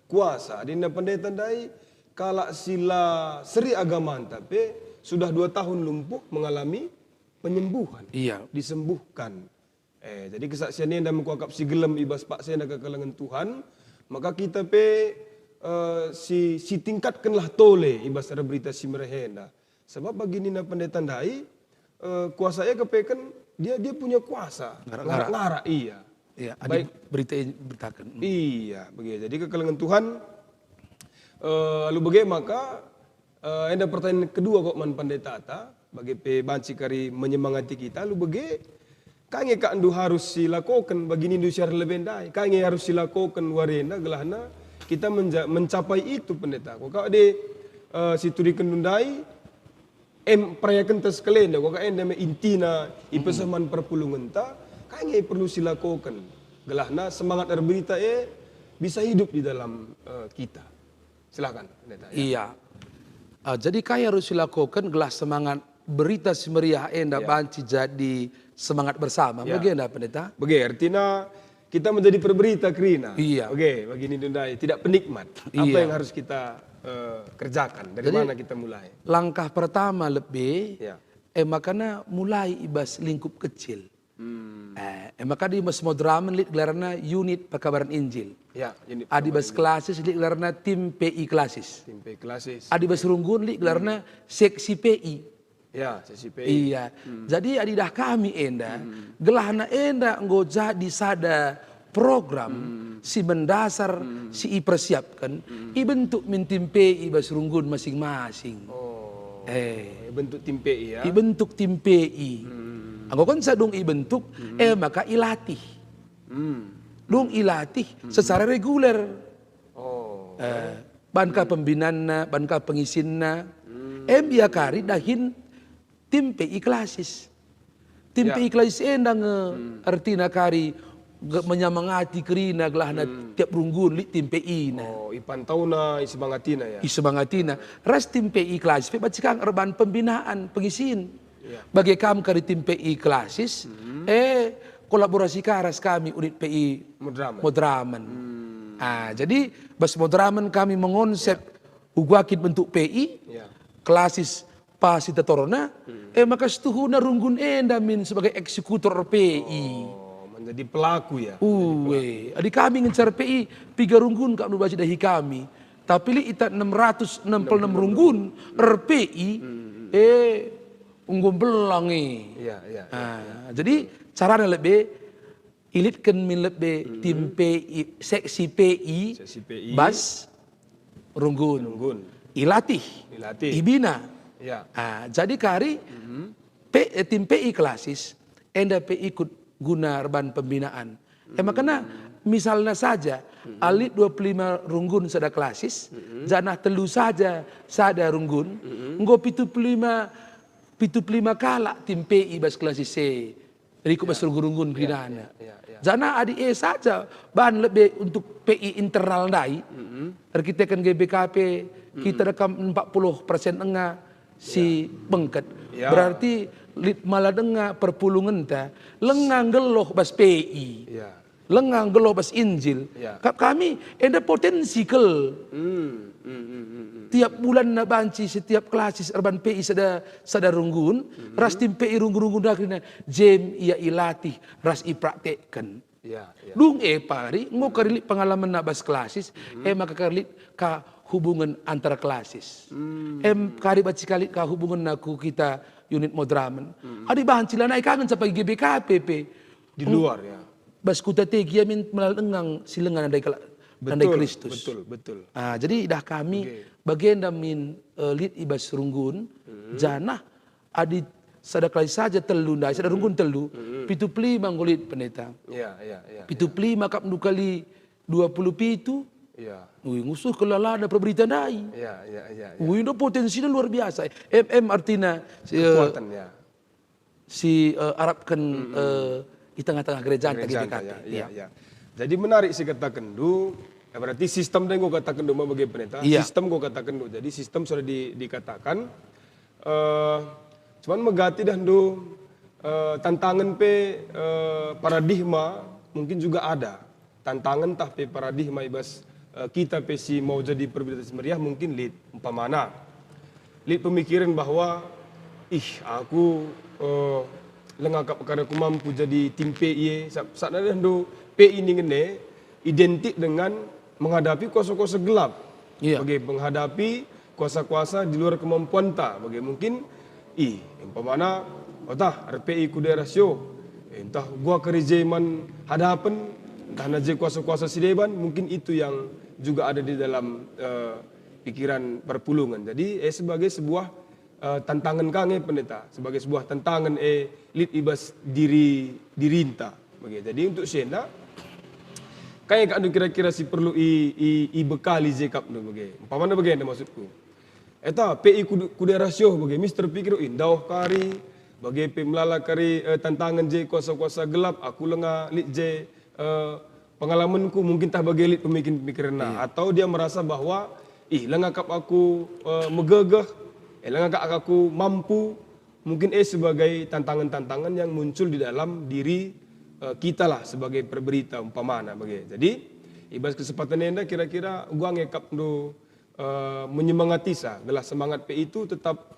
kuasa. Adina Pendeta ndai, kalak si la seri agamanta pe sudah dua tahun lumpuh mengalami penyembuhan. Iya. Disembuhkan. Eh, jadi kesaksian enda mekuakap si gelem i bas paksa enda kekelengen Tuhan, maka kita pe, eh, si, si tingkatkenlah tole i bas Berita Si Meriah enda. Sebab bagi nina pendeta ndai, eh, kuasa e kepeken dia, dia punya kuasa. Ngarak-ngarak. Ngarak-ngarak, iya. Iya, adi Baik. berita e beritaken. Hmm. Iya, begitu. Jadi kekelengen Tuhan, eh, alu bage maka, eh, enda pertanyaan kedua kok man pendetata, bage pe banci kari menyemangati kita, alu bage, kai nge kak ndu harus silakoken bagi nindu si arah lebe ndai? Kai nge harus silakoken warenda gelahna kita menja-, mencapai itu, pendeta? Kok kak de, eh, situriken ndai, Em, perayakenta sekalenda, kuga enda me intina ipeseh man perpulungenta, kai nge perlu silakoken, gelahna semangat erberita e bisa hidup di dalam, eh, kita. Silakan, Pendeta, ya. Iya. Ah, jadi kai arus silakoken gelah semangat Berita Si Meriah enda Ya. banci jadi semangat bersama? Ya. Bage enda, Pendeta? Bage, artina kita menjadi perberita kerina. Iya. Oke, bagi nindu ndai, tidak penikmat. Apa Iya. yang harus kita, eh, kerjakan? Dari Jadi, mana kita mulai? langkah pertama lebe, Ya. e makana mulai i bas lingkup kecil. Hmm. Eh, e maka di Mesmodramen lit gelarna unit pekabaran Injil. Ya, unit Adi bas pekabaran Injil. Klasis lit gelarna tim P I Klasis. Tim P I Klasis. Adi bas Runggun lit gelarna seksi P I. Ya, seksi P I. Iya. Hmm. Jadi, adi idah kami enda, Hmm. gelahna enda enggo jadi sada program Hmm. si mendasar, Hmm. si ipersiapken, Hmm. ibentuk min tim P I bas Runggun masing-masing. Oh, Eh. ibentuk tim P I ya? Ibentuk tim P I. Hmm. Enggo kenca dung ibentuk, Hmm. e maka ilatih. Hmm. Dung ilatih Hmm. secara reguler. Oh. Eh, banka pembinanna, banka pengisinna. Hmm. Em ia kari dahin tim P I Klasis. Tim Ya. P I Klasis enda nge Hmm. ertina kari ge-, menyemangati kerina gelahna Hmm. tiap runggun lit tim P I na. Oh, ipantauna, isemangatina ya? Isemangatina. Ras tim P I Klasis pe banci kang erban pembinaan, pengisin. Ya. Bage kam kari tim P I Klasis, Hmm. eh, kolaborasi ka ras kami unit P I Modramen. Modramen. Hmm. Ah, jadi bas Modramen kami mengonsep Ya. uga kin bentuk P I, Ya. Klasis fasilitatorna, Hmm. eh, maka setuhuna runggun enda min sebagai eksekutor P I. Oh, menjadi pelaku ya? Menjadi Uwe, pelaku. Adi kami ngenca P I, piga runggun kak nu banci dahi kami. Tapi lit ita enam ratus enam puluh enam runggun er P I, Hmm. eh, enggo mbelang e. Ya, ya, ya, Ah, ya. jadi carana lebe, ilitken min lebe Hmm. tim P I, seksi P I, Seksi P I. bas runggun. Runggun. Ilatih. Ilatih. Ibina. Ya. Ah, jadi kari Hmm. P-, eh, tim P I Klasis enda pe ikut guna erban pembinaan. E makana misalna saja, Hmm. alit dua puluh lima runggun sada klasis, Hmm. janah telu saja sada runggun, Hmm. enggo pitu puluh lima, pitu puluh lima kalak tim P I bas klasis e. Rikut bas runggun-runggun kerina. Ya, ya, ya. Janah adi e saja bahan lebe untuk P I internal ndai, erkiteken G B K P, kita dekam empat puluh persen denga si bengket. Ya. Berarti lit mala denga perpulungenta, lenga nggeluh bas P I. Ya. Lenga nggeluh bas Injil. Ya. Kap kami enda potensi kal. Hmm, hmm, hmm, hmm, hmm. Tiap bulanna banci setiap klasis erban P I sada, sada runggun, ras tim P I runggun-runggun kerina, jem ia ilatih ras ipraktekken. Ya, ya. Dung e pari, enggo kari lit pengalamenna bas klasis, e maka kari lit ka hubungen antar klasis. Hmm. Em kari banci kari ka hubungenna ku kita unit Madramen. Hmm. Adi banci lanai kangen sampai G B K P pe. Di luar, ya. Bas kuta Tegi ia min melal denga si lenga ndai kalak, ndai Kristus. Betul, betul, betul. Ah, jadi idah kami bagenda min, eh, lit i bas runggun, janah adi sada kali saja telu ndai, sada runggun telu, pitu puluh lima enggo lit, Pendeta. Ya, ya, ya. Pitu puluh lima kap ndu kali dua puluh pitu. Ya. Ui, ngusuh kelalana perberita ndai. Ya, ya, ya, ya. Ui, ndo potensinya luar biasa. Em, em artina, eh, kekuatan, ya. Si, eh, arapken, eh, i tengah-tengah gereja ntah G B K P. Gereja ntah, ya, ya, ya. Jadi menarik si katakendu, ya, berarti sistem deh enggo katakendu ma bage Pendeta, iya, sistem enggo katakendu. Jadi sistem sudah di, dikatakan, eh, cuman megati dah ndu, eh, tantangen pe, eh, paradigma mungkin juga ada. Tantangen tah pe paradigma i bas, eh, kita pe si mau jadi perberita si meriah mungkin lit. Umpamana, lit pemikiran bahwa, "Ih, aku, eh, lenga kap kari aku mampu jadi tim P I e." Sab-, sabna deh ndu P I ningen e identik dengan menghadapi kuasa-kuasa gelap. Iya. Bage menghadapi kuasa-kuasa di luar kemampuanta. Bage mungkin, ih, umpamana, otah, R P I ku daerah sio, eh, ntah gua kerja man hadapen, ntah na je kuasa-kuasa si deban, mungkin itu yang juga ada di dalam, eh, pikiran perpulungen. Jadi, eh, sebagai sebuah, eh, tantangan ka nge, Pendeta, sebagai sebuah tantangan, eh, lit i bas diri, dirinta. Bage. Jadi, untuk si enda, kai kap ndu kira-kira si perlu i, i, ibekali je kap ndu bage? Umpamana bage enda maksudku. Eta, P I ku, ku daerah sio bage, mis terpikir, "Ih, ndauh kari, bage pe melala kari, eh, tantangen je kuasa-kuasa gelap, aku lenga lit je, eh, pengalamenku," mungkin tah bage lit pemikiran-pemikiranna. Iya. Atau dia merasa bahwa, "Ih, lenga kap aku, eh, megegeh, eh, lenga kap aku mampu." Mungkin, eh, sebagai tantangan-tantangan yang muncul di dalam diri, eh, kita lah sebagai perberita umpamana bage. Jadi, i bas kesempatan enda kira-kira uga nge kap ndu, eh, menyemangatisa gelah semangat P I itu tetap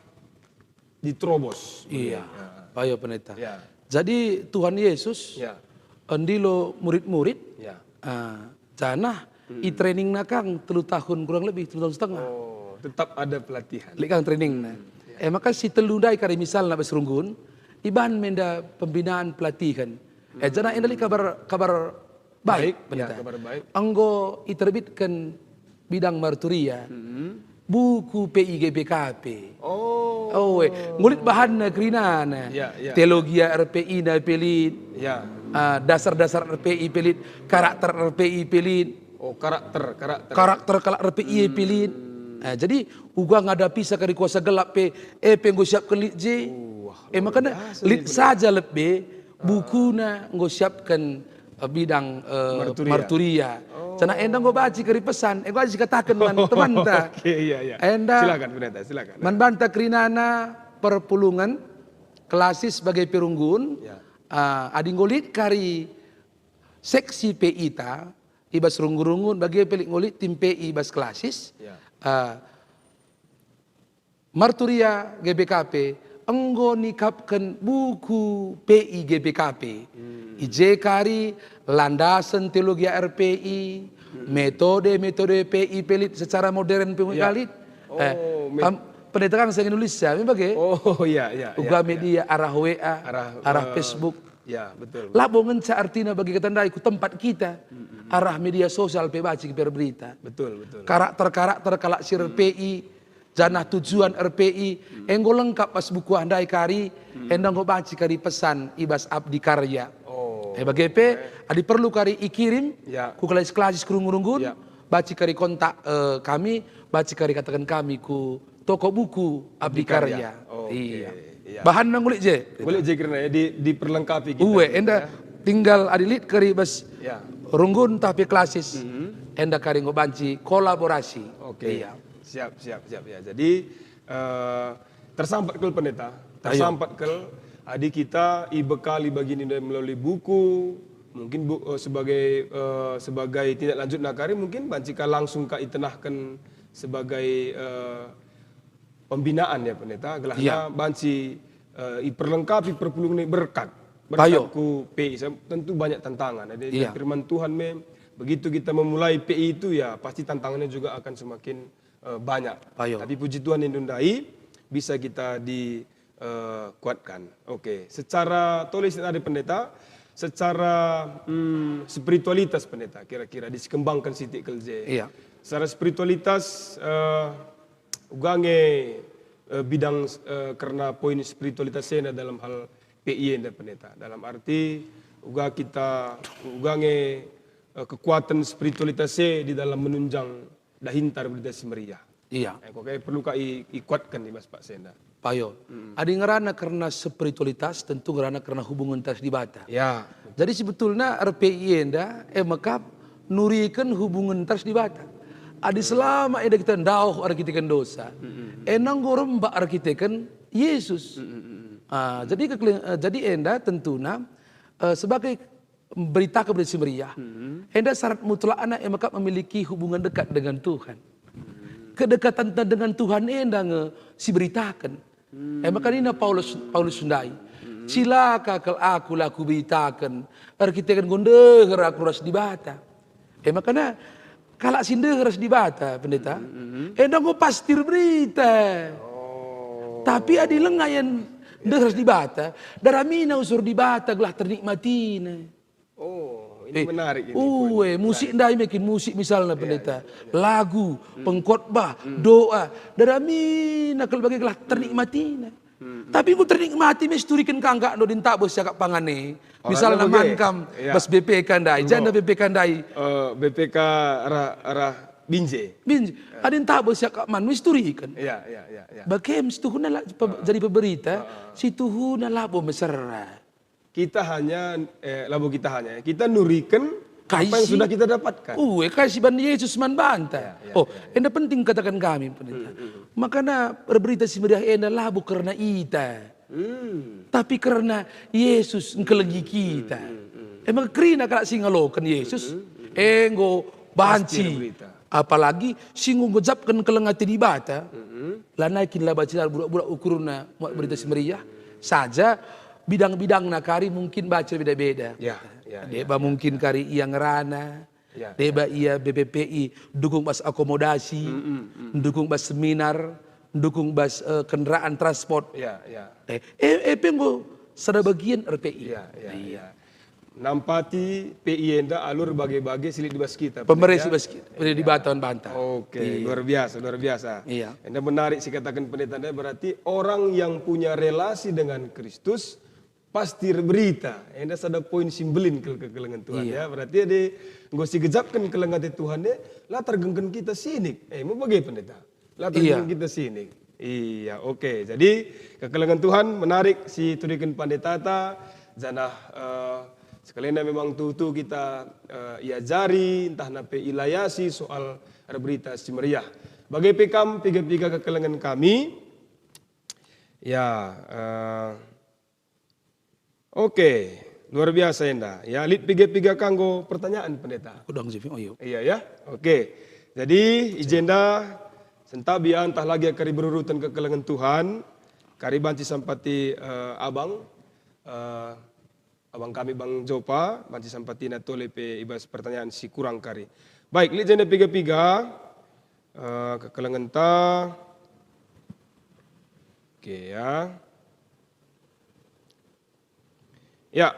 diterobos. Iya. Ya. Payo Pendeta. Ya. Jadi Tuhan Yesus, ya, ndilo murid-murid, ya, ah, janah i-trainingna kang telu tahun, kurang lebih telu tahun setengah. Oh, tetap ada pelatihan. Lit kang trainingna. Hmm, ya. Eh, maka si telu ndai kari misalna bas runggun, ibahan me enda pembinaan pelatihan. Eh, janah enda lit kabar, kabar baik, baik, Pendeta. Ya, kabar baik. Enggo iterbitken bidang marturia. Hmm. Buku P I G B K P. Oh. Oh, eh. Ngulit bahanna kerinana. Ya, ya. Teologia R P I na pe lit. Ya. Ah, dasar-dasar R P I pe lit, karakter R P I pe lit. Oh, karakter, karakter. Karakter kalak R P I pe lit. Hmm. Ah, jadi, uga ngadapisa kari kuasa gelap pe, eh, pe enggo siapken lit je. Wah, eh, makana luar biasa lit saja lebe, bukuna enggo siapken, eh, bidang, eh, marturia. Marturia. Oh. Janah enda enggo banci kari pesan, enggo banci kataken man temanta. Oke, iya, iya. Enda silakan, Pendeta, silakan. Man banta kerinana perpulungen, klasis bage pe runggun, ya, ah, adi enggo lit kari seksi P I ta, i bas runggun-runggun, bage pe lit enggo lit tim P I bas klasis, ya, ah, Marturia G B K P enggo nikapken buku P I G B K P. Hmm. I je kari landasen teologia R P I, hmm, metode-metode P I pe lit secara modern pe, ya, kali. Oh, eh, met- am-, Pendeta kang sanga nulis ya, me bage? Oh, iya, iya, iya, uga, iya, media arah W A, arah, arah, eh, Facebook. Ya, betul. Labo ngenca artina bagi kata ndai ku tempat kita. Mm, mm, mm. Arah media sosial pe banci kita berita. Betul, betul. Karakter-karakter kalak si, mm, R P I, janah tujuan R P I, mm, enggo lengkap bas buku ndai kari, mm, enda enggo banci kari pesan i bas Abdi Karya. Oh, eh, bage pe, oke, adi perlu kari ikirim, ya, ku klasis-klasis kerunggun-runggun, ya, banci kari kontak, eh, kami, banci kari kataken kami ku toko buku Abdi, Abdi Karya. Karya. Oke. Iya. Ya. Bahanna ngulik je. Ngulik je kerna ya, di, diperlengkapi kita. Uwe, enda ya. Tinggal adi lit kari bas ya. Runggun tapi klasis. Mhm. Enda kari enggo banci kolaborasi. Oke. Iya. Siap, siap, siap ya. Jadi eh, tersampat kal pendeta, tersampat kal adi kita ibekali bagini ndai melalui buku, mungkin bu, eh, sebagai eh, sebagai tindak lanjut nakari mungkin banci ka langsung ka itenahken sebagai eh, pembinaan ya pendeta, gelahna banci eh, iperlengkapi perpulungen berkat. Berkat ku P I, tentu banyak tantangan. Ada firman Tuhan me, begitu kita memulai P I itu ya pasti tantangannya juga akan semakin eh, banyak. Tapi puji Tuhan, indu ndai bisa kita di eh, kuatkan. Oke, secara tulis ada pendeta, secara mm, spiritualitas pendeta kira-kira disikembangkan sitik kal je. Iya. Secara spiritualitas eh, uga nge eh, bidang eh, kerna poin spiritualitas enda dalam hal P I enda pendeta. Dalam arti uga kita uga nge eh, kekuatan spiritualitas e di dalam menunjang dahinta berita si meriah. Iya. Eh, kok kayak perlu ka i, ikuatkan di mas Pak Senda. Payo. Mm-mm. Adi ngerana kerna spiritualitas, tentu ngerana kerna hubungan ras Dibata. Ya. Jadi sebetulna R P I enda, eh, mekap nuriken hubungan ras Dibata. Adi selama enda kita ndauh erkiteken dosa, mm-mm, enda enggo rembak erkiteken Yesus. Mm-mm. Ah, jadi kekeli-, eh, jadi enda tentuna eh, sebagai beritaken berita si meriah, hmm, enda syarat mutlakna e maka memiliki hubungan dekat dengan Tuhan. Hmm. Kedekatan dengan Tuhan enda nge si beritaken. Hmm. E maka nina Paulus, Paulus ndai, hmm, "Cilaka kal aku la kuberitaken, erkiteken enggo ndeher aku ras Dibata." E makana kalak si ndeher ras Dibata, pendeta, hmm, hmm, hmm, enda enggo pasti erberita. Oh. Tapi adi langa ia ndeher ras Dibata, daramina usur Dibata gelah ternikmatina. Oh, ini eh, menarik ini, uwe, poin. Musik menarik. Ndai mekin musik misalna, iya, pendeta. Iya, iya. Lagu, hmm, pengkhotbah, hmm, doa. Daramina kal bage gelah ternikmatina. Hmm, hmm. Tapi enggo ternikmati me situriken ka enggak ndo dintabeh siakap pangan e. Misalna man kam, iya, bas B P K ndai, enggo, janda B P K ndai. Eh, B P K arah, arah Binjai. Binjai. Iya. Adi ntabeh siakap man me situriken. Iya, iya, iya, iya. Bage me situhuna la, pe-, ah, jadi peberita, ah, ah, situhuna labo mesera. Kita hanya, eh, labo kita hanya, kita nuriken kai apa yang si-, sudah kita dapatkan. Uwe, kai si ban Yesus man banta. Ya, ya, oh, ya, ya. Enda penting kataken kami, pendeta. Hmm, hmm. Makana erberita si meriah enda labo kerna ita. Hmm. Tapi kerna Yesus engkelengi kita. Hmm, hmm, hmm. Emang kerina kalak si ngaloken Yesus, hmm, hmm, hmm, enggo banci. Pasti erberita. Apalagi si enggo ngejapken keleng ate Dibata, mm-mm, lanai kin la banci la burak-burak ukurna muat Berita Si Meriah, saja bidang-bidangna kari mungkin banci beda-beda. Ya, ya, ya, deba ya, mungkin ya, kari ia ngerana, ya, deba ya, ia B P P I dukung bas akomodasi, mm-mm, mm-mm, dukung bas seminar, dukung bas, eh, kendaraan transport. Ya, ya. Eh, eh, eh, pe enggo sada bagian R P I. Ya, ya, iya, ya. Nampati P I enda alu erbage-bage si lit i bas kita, pemere si bas kita, pendeta. Pendeta. Iya. Dibata man banta. Oke, iya, luar biasa, luar biasa. Iya. Enda menarik si kataken pendeta enda, berarti orang yang punya relasi dengan Kristus pasti erberita. Enda sada poin si mbelin ke-, kekelengen Tuhan, iya, ya. Berarti adi enggo si gejapken keleng ate Tuhan e, la tergengken kita sinik. Eh, me bage pendeta? La tergengken kita sinik. Iya, oke. Jadi, kekelengen Tuhan menarik si turiken pandetata, janah, eh, sekalian memang tuhu-tuhu kita, eh, iajari, ntah na pe ilayasi soal erberita si meriah. Bage pe kam piga-piga kekelengen kami, ya, eh, Oke, luar biasa enda. Ya, lit piga-piga ka enggo pertanyaan, Pendeta. Kudang, Zivi. Oh, iya. Iya, ya. Oke. Jadi, i jenda sentabi ntah lagi kari beruruten kekelengen Tuhan, kari banci sampati, eh, Abang, eh, Abang kami Bang Jopa, banci sampatina tole pe i bas pertanyaan si kurang kari. Baik, lit jenda piga-piga, eh, kekelengenta. Oke, ya. Ya.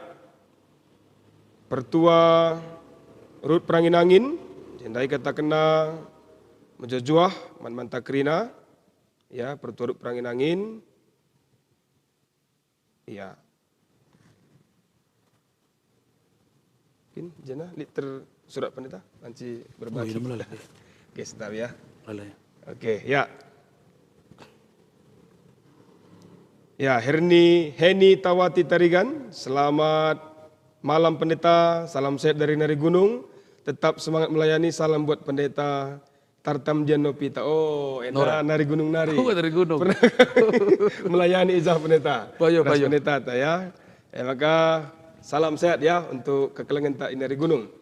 Pertua Rut Perangin-angin, jenda ikatakenna mejuah-juah man-man ta kerina. Ya, Pertua Rut Perangin-angin. Ya. Mungkin jenda lit tersurat Pendeta, banci berbagi. Oh, iya, melala. Oke, sebentar ya. Melala, ya. Oke, ya. Ya, Herni, Heni Tawati Tarigan, selamat malam Pendeta, salam sehat dari Nari Gunung, tetap semangat melayani, salam buat Pendeta Tartam Dian Nopita. Oh, enda Nora. Nari Gunung nari. Oh, Nari Gunung. Pernah melayani ijah Pendeta. Payo, Ras payo. Pendeta ta ya. Eh, maka salam sehat ya untuk kekelengen ta i Nari Gunung.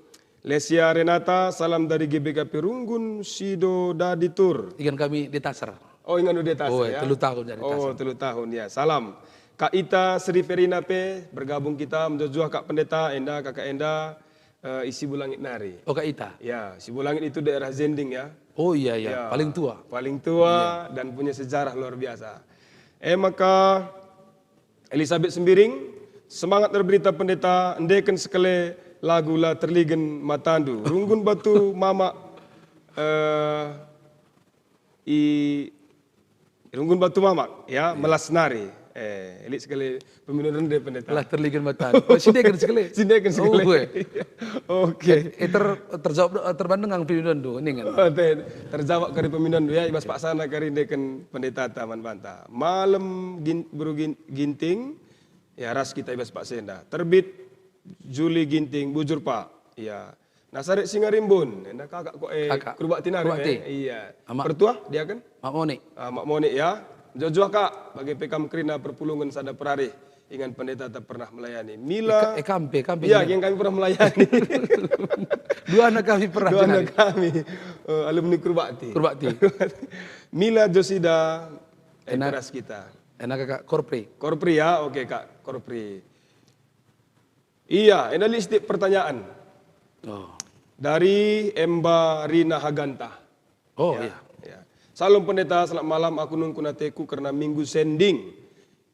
Lesia Renata, salam dari G B K P Runggun, Sido Dadi Tur. Ingan kami di Taser. Oh, ingan di Taser. Oh, ya? Telu tahun jadi Oh, Taser. Telu tahun, ya. Salam. Kak Ita Sri Verina pe bergabung kita, menjojuah Kak Pendeta, enda, Kakak enda, eh, i Sibulangit nari. Oh, Kak Ita? Ya, Sibulangit itu daerah Zending, ya. Oh, iya, iya. Ya, paling tua. Paling tua Iya. Dan punya sejarah luar biasa. Eh, maka Elisabeth Sembiring, semangat erberita Pendeta, endeken sekele lagu La Terligen Matandu. Runggun Batu Mamak, eh, i Runggun Batu Mamak, ya, Iya. Melas nari. Eh, lit sekele peminun rende Pendeta. La Terligen Matandu. Oh, sindeken sekele. Sindeken Oh, sekele. Gue. Oke. Eh, ter-, terjawab, eh, terbandeng ngang peminun tu, ini kan. Oh, te-, terjawab kari peminun tu, ya, i bas paksana kari endeken Pendeta ta man banta. Malem gin-, beru gin-, ginting, Ya, ras kita i bas paksa enda. Terbit Juli Ginting, bujur, Pak. Ya. Nasaret Singarimbun, enda kakak ko, eh, Kakak. Kurbakti nari, Kurbakti. Eh? Iya. Amak. Pertua, dia kan? Mak Monik. Ah, Mak Monik, ya. Jojoh, Kak, bage pe kam kerina perpulungen sada perarih ingan pendeta tak pernah melayani. Mila Eka-, eh, kampe, kampe Iya, juga. Yang kami pernah melayani. Dua anak kami pernah Dua anak melayani. Kami, eh, alumni Kurbakti. Kurbakti. Mila Josida, eh, Enak. Keras kita. Enak, Kak, Korpri. Korpri, ya, oke, Kak, Korpri. Iya, enda lit sitik pertanyaan. Oh. Dari Emba Rina Haganta. Oh, Ya, iya. Ya. Salam Pendeta, selamat malam. Aku nungkun ateku kerna Minggu Sending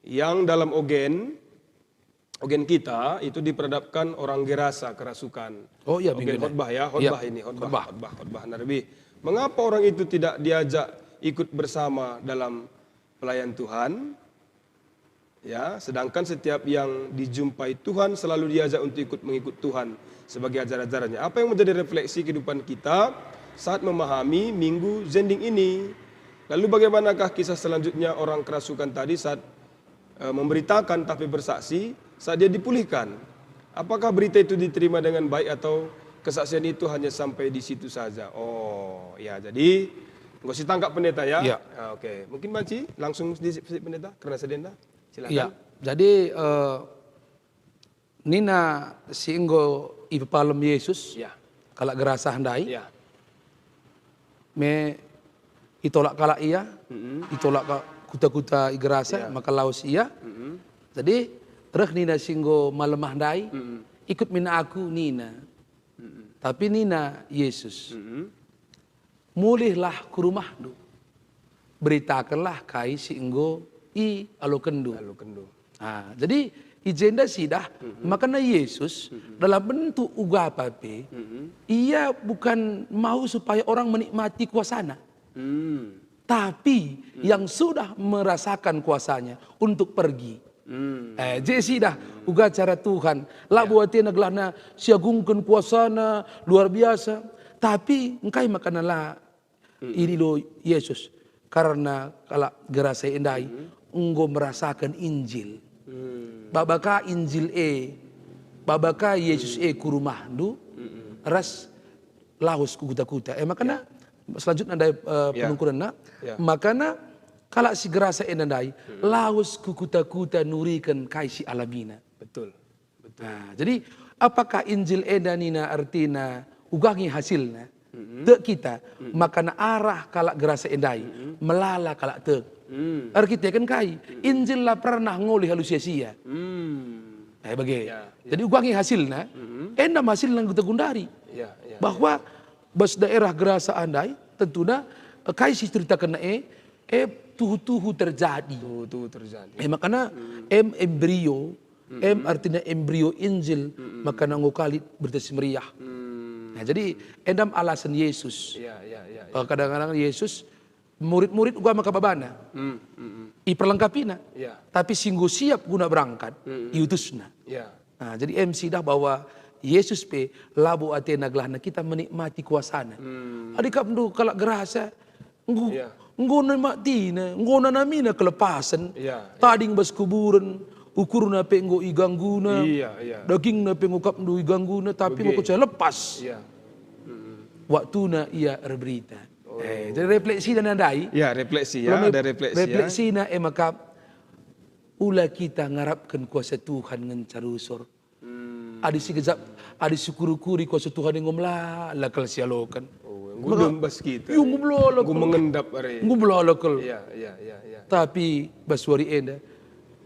yang dalam ogen, ogen kita itu diperadabkan orang Gerasa kerasukan. Oh, iya, Ogen Minggu ini. Khotbah, ya, Iya, khotbah ini, khotbah, khotbah. Khotbah, khotbah Nabi. Mengapa orang itu tidak diajak ikut bersama dalam pelayan Tuhan? Ya, sedangkan setiap yang dijumpai Tuhan selalu diajak untuk ikut mengikut Tuhan sebagai ajar-ajarannya. Apa yang menjadi refleksi kehidupan kita saat memahami Minggu Zending ini? Lalu bagaimanakah kisah selanjutnya orang kerasukan tadi saat, eh, memberitakan tapi bersaksi saat dia dipulihkan? Apakah berita itu diterima dengan baik atau kesaksian itu hanya sampai di situ saja? Oh, ya, jadi enggo sitangkap pendeta, ya? Ya. Ah, oke. Mungkin banci langsung di si pendeta, kerna sedenda. Silakan. Ya, jadi, eh, nina si enggo ipepalem Yesus, Ya. Kalak Gerasa ndai, Ya. me itolak kalak ia, Mm-mm. itolak ka kuta-kuta i Gerasa, Ya. maka lawes ia. Mm-mm. Jadi, reh nina si enggo malemah ndai, Mm-mm. "Ikut min aku," nina. Mm-mm. Tapi nina Yesus, Mm-mm. "Mulihlah ku rumahndu, beritakenlah kai si enggo ialokenndu." Alokenndu. Ah, jadi i jenda sidah, Mhm. makana Yesus Mhm. dalam bentuk ugapa pe, Mhm. ia bukan mau supaya orang menikmati kuasana. Hmm. Tapi Hmm. yang sudah merasakan kuasanya untuk pergi. Hmm. Eh, je sidah uga cara Tuhan. Labo Ya. atena gelahna siagungken kuasana luar biasa. Tapi engkai makana la Hmm. Ini lo Yesus, karena kalak Gerasa ndai Hmm. enggo merasakan Injil. Hmm. Baba ka Injil e, baba ka Yesus Hmm. e ku rumahndu, Hmm. ras lawes ku kuta-kuta. Eh, makana Ya. selanjutnya ndai, eh, Ya. penungkunanna, Ya. makana kalak si Gerasa enda ndai Hmm. lawes ku kuta-kuta nuriken kai si alamina. Betul. Betul. Nah, jadi apakah Injil enda nina ertina uga nge hasilna? Mm-mm. Tek kita, Mm-mm. makana arah kalak Gerasa endai, Mm-mm. melala kalak tek. Mm. Erkiteken kai? Mm-mm. Injil la pernah ngolih alu sia-sia. Mm. Eh, bage. Ya, ya. Jadi uga nge hasilna, Mm-mm. enda hasilna kita gundari. Ya, ya, Bahwa ya. bas daerah Gerasa andai, tentuna, eh, kai si ceritakenna e, eh, tuhu-tuhu terjadi. Tuhu-tuhu terjadi. Eh, makana Hmm. em embrio, Hmm. em artina embrio Injil, Hmm. makana enggo kalit Berita Si Meriah. Hmm. Nah, jadi endam alasan Yesus. Ya, ya, ya, ya. Eh, kadang-kadang Yesus, murid-murid uga maka babana. Hmm, hmm, hmm. Iperlengkapina. Ya. Tapi si enggo siap guna berangkat, Hmm. iutusna. Ya. Nah, jadi em sidah bahwa Yesus pe labo atena gelahna kita menikmati kuasana. Hmm. Adi kap ndu kalak Gerasa, enggo Iya. Enggo nanamina, enggo nanamina kelepasen. Iya, iya. Tading bas kuburen, ukurna pe enggo igangguna. Iya, iya. Dagingna pe enggo kap ndu igangguna, tapi enggo Bage. Kecil lepas. Iya. Mm-mm. Waktuna ia erberita. Oh. Eh, jadi refleksina ndai. Ya, refleksi ya, Lalu ada refleksi ya. Refleksina e maka ula kita ngarapken kuasa Tuhan ngenca rusur. Hmm. Adi sigejap, adi sikuri-kuri kuasa Tuhan enggo melala kal sialoken. Oh, enggo Maka- dem bas kita. Iya, enggo melala Enggo kal. Mengendap are. Enggo melala kal. Iya, iya, iya, iya. Tapi bas wari enda,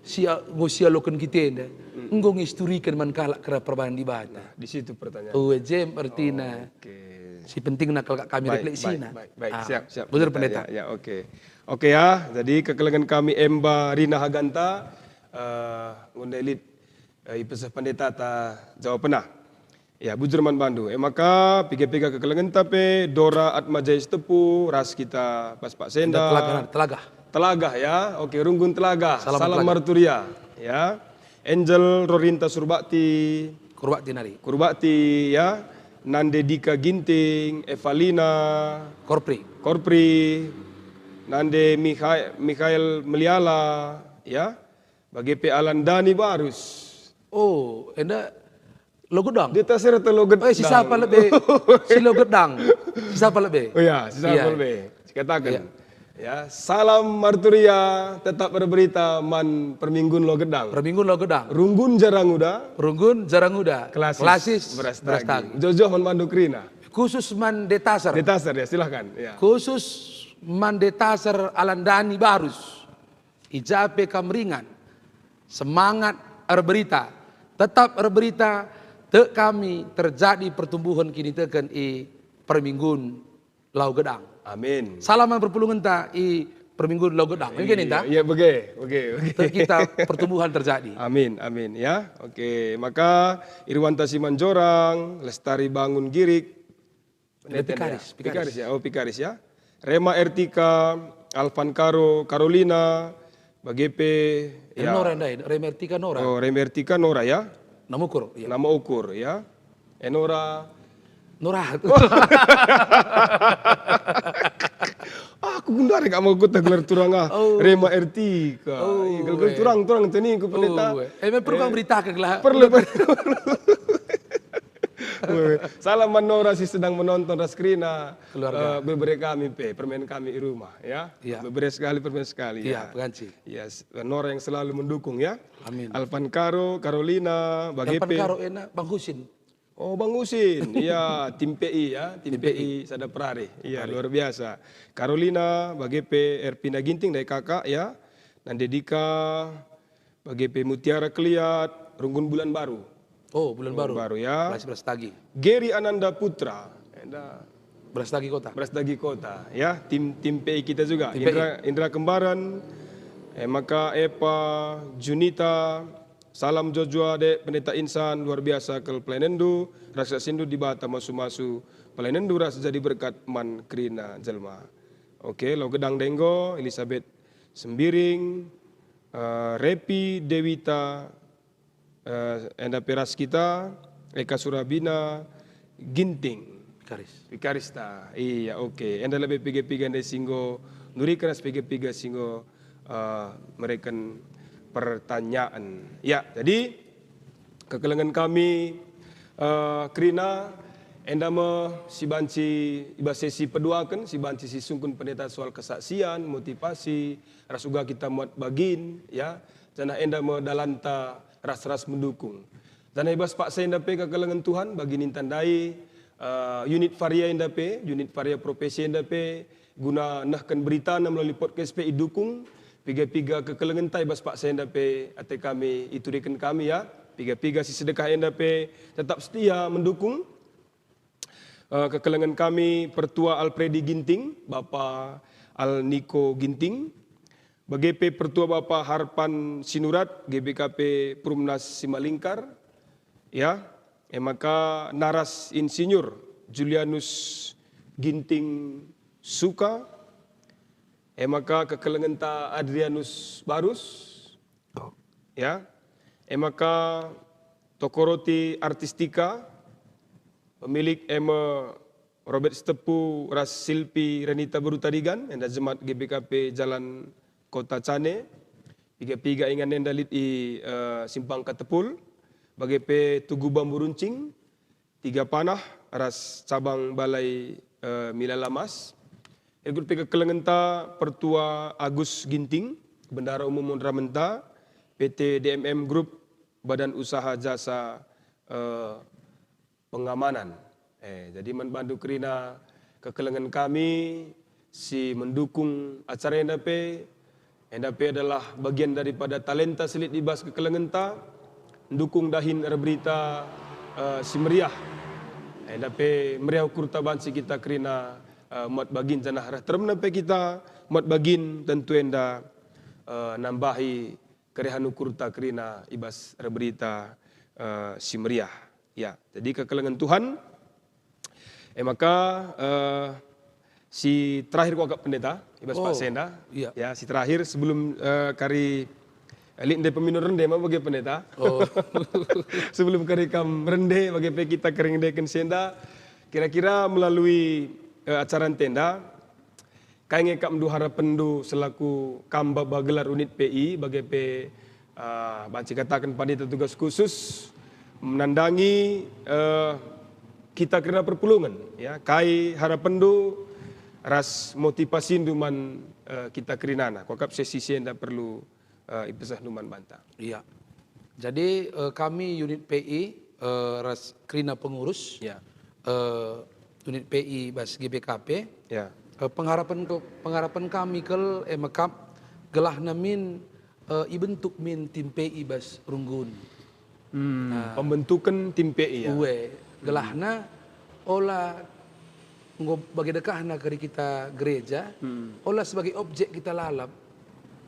si a-, enggo sialoken kita enda, Hmm. enggo ngisturiken man kalak kerna perbahan Dibata. Nah, di situ pertanyaan. Oh, jem ertina. Oke. Si penting nakal kak kami Baik, refleksina. Baik, baik, baik. Ah, Siap, siap. Betul, Pendeta, Pendeta. Ya, ya, oke. Oke ya, jadi kekelengen kami Emba Rina Haganta, eh, ngundai lit, eh, ipeseh Pendeta ta jawab pernah. Ya, bujur man bandu. E maka, piga-piga kekelengenta pe, Dora Atmajaya Sitepu, ras kita pas Pak Senda. Telagah, Telagah. Telagah ya, oke, Runggun Telagah. Salam Salam Telagah. Marturia, ya. Angel Rorinta Surbakti. Kurbakti nari. Kurbakti, ya. Nande Dika Ginting, Evalina. Korpri. Korpri. Nande Mikha-, Mikhael Meliala, ya. Bage pe Alan Dani Barus. Oh, enda Lo Gedang. Dia tak serta Lo Gedang. Eh, si siapa lebe? Si Lo Gedang. Si siapa lebe? Oh ya, si siapa Iya. lebe? Sikataken. Iya. Ya, salam Marturia, tetap berberita man Perminggun Lo Gedang. Perminggun Lo Gedang. Runggun Jaranguda. Runggun Jaranguda. Kelasis. Kelasis Berastagi. Berastagi. Jojoh man bandu kerina. Khusus man Detaser. Detaser ya, silahkan. Ya. Khusus man Detaser Alan Dani Barus. I ja pe kam ringan, semangat erberita, tetap erberita, tek kami terjadi pertumbuhan kiniteken i Perminggun Lau Gedang. Amin. Salam man perpulungenta i Perminggun Lau Gedang. Iya, ninta? Iya, bege, bege, bege. Tek kita pertumbuhan terjadi. Amin, amin, ya. Oke, maka Irwanta Simanjorang, Lestari Bangun Girik, Pendeta Pikaris, ya? Pikaris. Pikaris, ya? Oh, Pikaris, ya. Rema Ertika, Alvan Karo, Carolina, bage pe, ya. Nora ndai, Rema Ertika Nora. Oh, Rema Ertika Nora, ya. Nama ukur, iya. Nama ukur, ya. Eh, Nora. Nora. Oh. Aku gundari gak mau kota gelar turang, ah. Oh. Rema Ertika. Oh, Iya, gelar-gelar eh. turang, turang teni ku pendeta. Oh, eh, memang perlu Eh, kau beritakan lah. Perlu, perlu. Salam man Nora si sedang menonton ras kerina, Keluarga. eh, bebere kami pe, permen kami i rumah, ya. Iya. Bebere sekali, permen sekali, Iya, ya. Penganci. Ya, s-, Nora yang selalu mendukung, ya. Amin. Alvan Karo, Carolina, bage Alvan pe. Karo ena, Bang Husin. Oh, Bang Husin, iya, tim P I, ya, tim Tim P I. P I sada perari. Iya, Perari. luar biasa. Carolina, bage pe Erpina Ginting, dari kakak, ya. Nande Dika, Bage pe Mutiara Keliat, Runggun Bulan Baru. Oh, Bulan Bulan Baru. Baru, ya. Belas, Belas Tagi. Geri Ananda Putra. Enda Belas Tagi Kota. Belas Tagi Kota, ya. Tim, tim P I kita juga. Tim Indra, P I. Indra Kembaran, eh, maka Epa, Junita, salam jojua dek Pendeta Insan, luar biasa kal pelayanenndu, ras sindu Dibata masu-masu pelayanenndu ras jadi berkat man kerina jelma. Oke, Lau Gedang Denggo, Elisabeth Sembiring, eh, Repi Dewita, eh, enda pe ras kita, Eka Surabina, Ginting. Pikaris. Pikarista. Iya, oke. Enda lebe piga-piga ndai si enggo nuriken ras piga-piga si enggo, eh, mereken pertanyaan. Ya, jadi kekelengen kami, eh, kerina, enda me si banci i bas sesi peduaken, si banci sisungkun pendeta soal kesaksian, motivasi, ras uga kita muat bagin, ya, janah enda me dalanta ras-ras mendukung. Janah i bas paksa enda pe kekelengen Tuhan bagi ninta ndai, eh, unit Varia enda pe, unit Varia Profesi enda pe, guna nehken beritana melalui podcast pe idukung, piga-piga kekelengenta i bas paksa enda pe ate kami ituriken kami, ya, piga-piga si sedekah enda pe tetap setia mendukung. Eh, kekelengen kami Pertua Alpredi Ginting, Bapa Alniko Ginting, bage pe Pertua Bapa Harpan Sinurat, G B K P Perumnas Simalingkar, ya, e maka Naras Insinyur Julianus Ginting Suka, e maka kekelengenta Adrianus Barus, Oh. Ya. E maka toko roti Artistika, pemilik e me Robert Sitepu ras Silpi Renita Beru Tarigan, enda jemaat G B K P Jalan Kota Cane. Piga-piga ingan enda lit i, eh, Simpang Katepul, bage pe Tugu Bambu Runcing, Tiga Panah ras cabang balai, eh, Milalamas. Ikut pe kekelengenta Pertua Agus Ginting, Bendahara Umum Madramen ta, P T D M M Group, Badan Usaha Jasa, eh, Pengamanan. Eh, jadi man bandu kerina kekelengen kami si mendukung acara enda pe, enda pe adalah bagian daripada talenta si lit i bas kekelengenta, mendukung dahin erberita, eh, si meriah. Enda pe meriah ukurta banci kita kerina, eh, muat bagin janah reh teremna pe kita muat bagin tentu enda, eh, nambahi kerehan ukurta kerina i bas erberita, eh, si meriah. Ya, jadi kekelengen Tuhan. E maka, eh, si terakhir kuakap Pendeta, i bas Oh, paksa enda. Iya. Ya, si terakhir sebelum, eh, kari, eh, lit ndai pemino rende ma bage Pendeta. Oh. Sebelum kari kam rende bage pe kita kari ngendeken si enda. Kira-kira melalui, eh, acara ntenda, kai nge kap ndu harapenndu selaku kam baba gelar Unit P I, bage pe, ah, banci kataken Pandita Tugas Khusus menandangi, eh, kita kerina perpulungen, ya, kai harapenndu ras motivasindu man, eh, kita kerinana? Kuakap sesi si enda perlu, eh, ipesehndu man banta. Iya. Jadi, eh, kami Unit P I, eh, ras kerina pengurus, Ya. eh, Unit P I bas G B K P, Ya. eh, pengharapen ke-, pengharapen kami kal e mekap gelahna min, eh, ibentuk min tim P I bas runggun. Hmm, Nah. pembentukan tim P I ya. Uwe, gelahna ola enggo bage dekahna kari kita gereja, Hmm. ola sebagai objek kita lalap.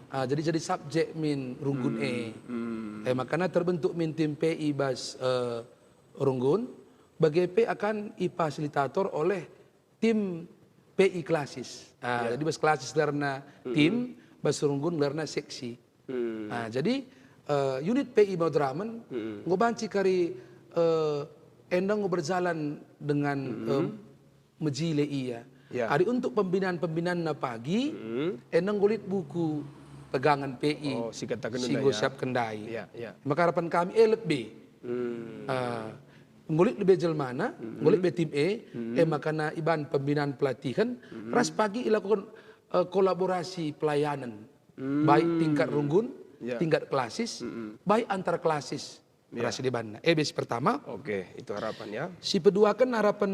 Ah, jadi, jadi subjek min runggun Hmm, e. hmm. Eh, makana terbentuk min tim P I bas, eh, runggun, bage pe akan ifasilitator oleh tim P I klasis. Ah, Ya. jadi bas klasis gelarna Mm-mm. tim, bas runggun gelarna seksi. Hmm. Ah, jadi, eh, unit P I Madramen Mm-mm. enggo banci kari, eh, enda enggo berjalan dengan, Mm-mm. em, mejile ia. Ya. Adi untuk pembinaan-pembinaanna pagi, Mm-mm. enda enggo lit buku pegangen P I Oh, si kataken si enda, enggo ya. siapken ndai. Ya, ya. Maka harapan kami, eh, lebe. Hmm. Ah, enggo lit lebe jelmana, Mm-mm. enggo lit be tim e, Mm-mm. eh, makana iban pembinaan pelatihan, Mm-mm. ras pagi ilakuken, eh, kolaborasi pelayanan. Hmm. Baik tingkat runggun, Ya. tingkat klasis, Mm-mm. baik antar klasis. Ya. Ras debanna. E, be si pertama. Oke, itu harapan ya. Si peduaken harapan,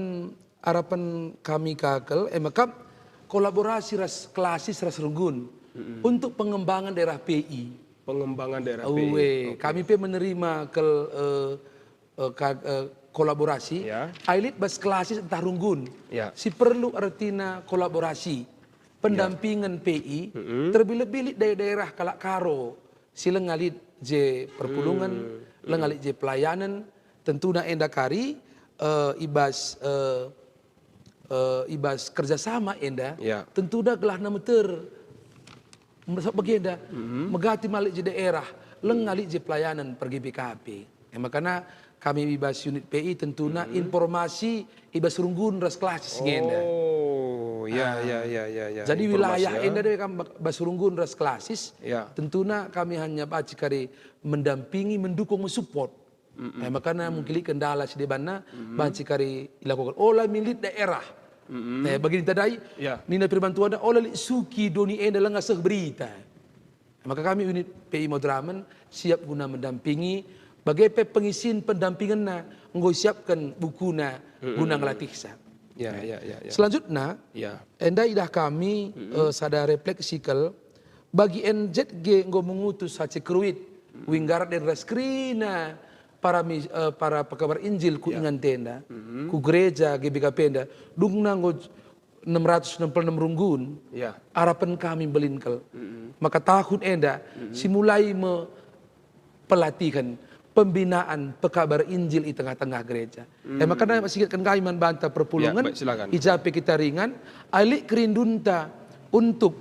harapan kami ka kal, e mekap kolaborasi ras klasis ras runggun Mm-mm. untuk pengembangan daerah P I. Pengembangan daerah P I. Uwe, Oke. kami pe menerima kal, eh, eh, ka-, eh, kolaborasi. Ya. Ai lit bas klasis ntah runggun. Ya. Si perlu ertina kolaborasi. Ya. Pendampingen P I, Mm-mm. terlebih-lebih lit daerah-daerah kalak Karo. Si langa lit je perpulungen, Hmm. langa lit je pelayanen, tentuna enda kari, eh, i bas, eh, eh, i bas kerjasama enda, Ya. tentuna gelahna meter. Merasa bagenda, Mhm. megati malik je daerah, langa lit je pelayanen per G B K P. E, makana kami i bas unit P I tentuna Mhm. informasi i bas runggun ras klasis ngenda. Oh, ya, Ah. ya, ya, ya, ya. Jadi Informasi, wilayah ya. enda deh kam bas runggun ras klasis, Ya. tentuna kami hanya banci kari mendampingi, mendukung, mensupport. Mm-mm. Eh, makana Mm. mungkin lit kendala si debanna, Mm-mm. banci kari ilakukan. Ola min lit daerah. Mm-mm. Eh, bagi nina ndai, Ya. nina firman Tuhan, ola lit suki doni enda langa seh berita. Maka kami unit P I Madramen siap guna mendampingi, bage pe pengisin pendampingenna enggo isiapken bukuna guna Mm-mm. ngelatihsa. Ya, ya, ya, ya. Selanjutna, Ya. enda idah kami, Mm-mm. eh, sada refleksi kal, bagi N Z G enggo mengutus Sace Kruit, Mm-mm. Winggarden ras kerina para mi-, eh, para pekabar Injil ku Ya. ingan tenda, Mm-mm. ku gereja G B K P enda, dungna enggo enam ratus enam puluh enam runggun, Ya. arapen kami mbelin kal. Mm-mm. Maka tahun enda, Mm-mm. si mulai me pelatihen, pembinaan pekabar Injil i tengah-tengah gereja. Mm. E, makana sigetken kami man banta perpulungen, Ya, baik, silakan. i ja pe kita ringan, ai lit kerindunta untuk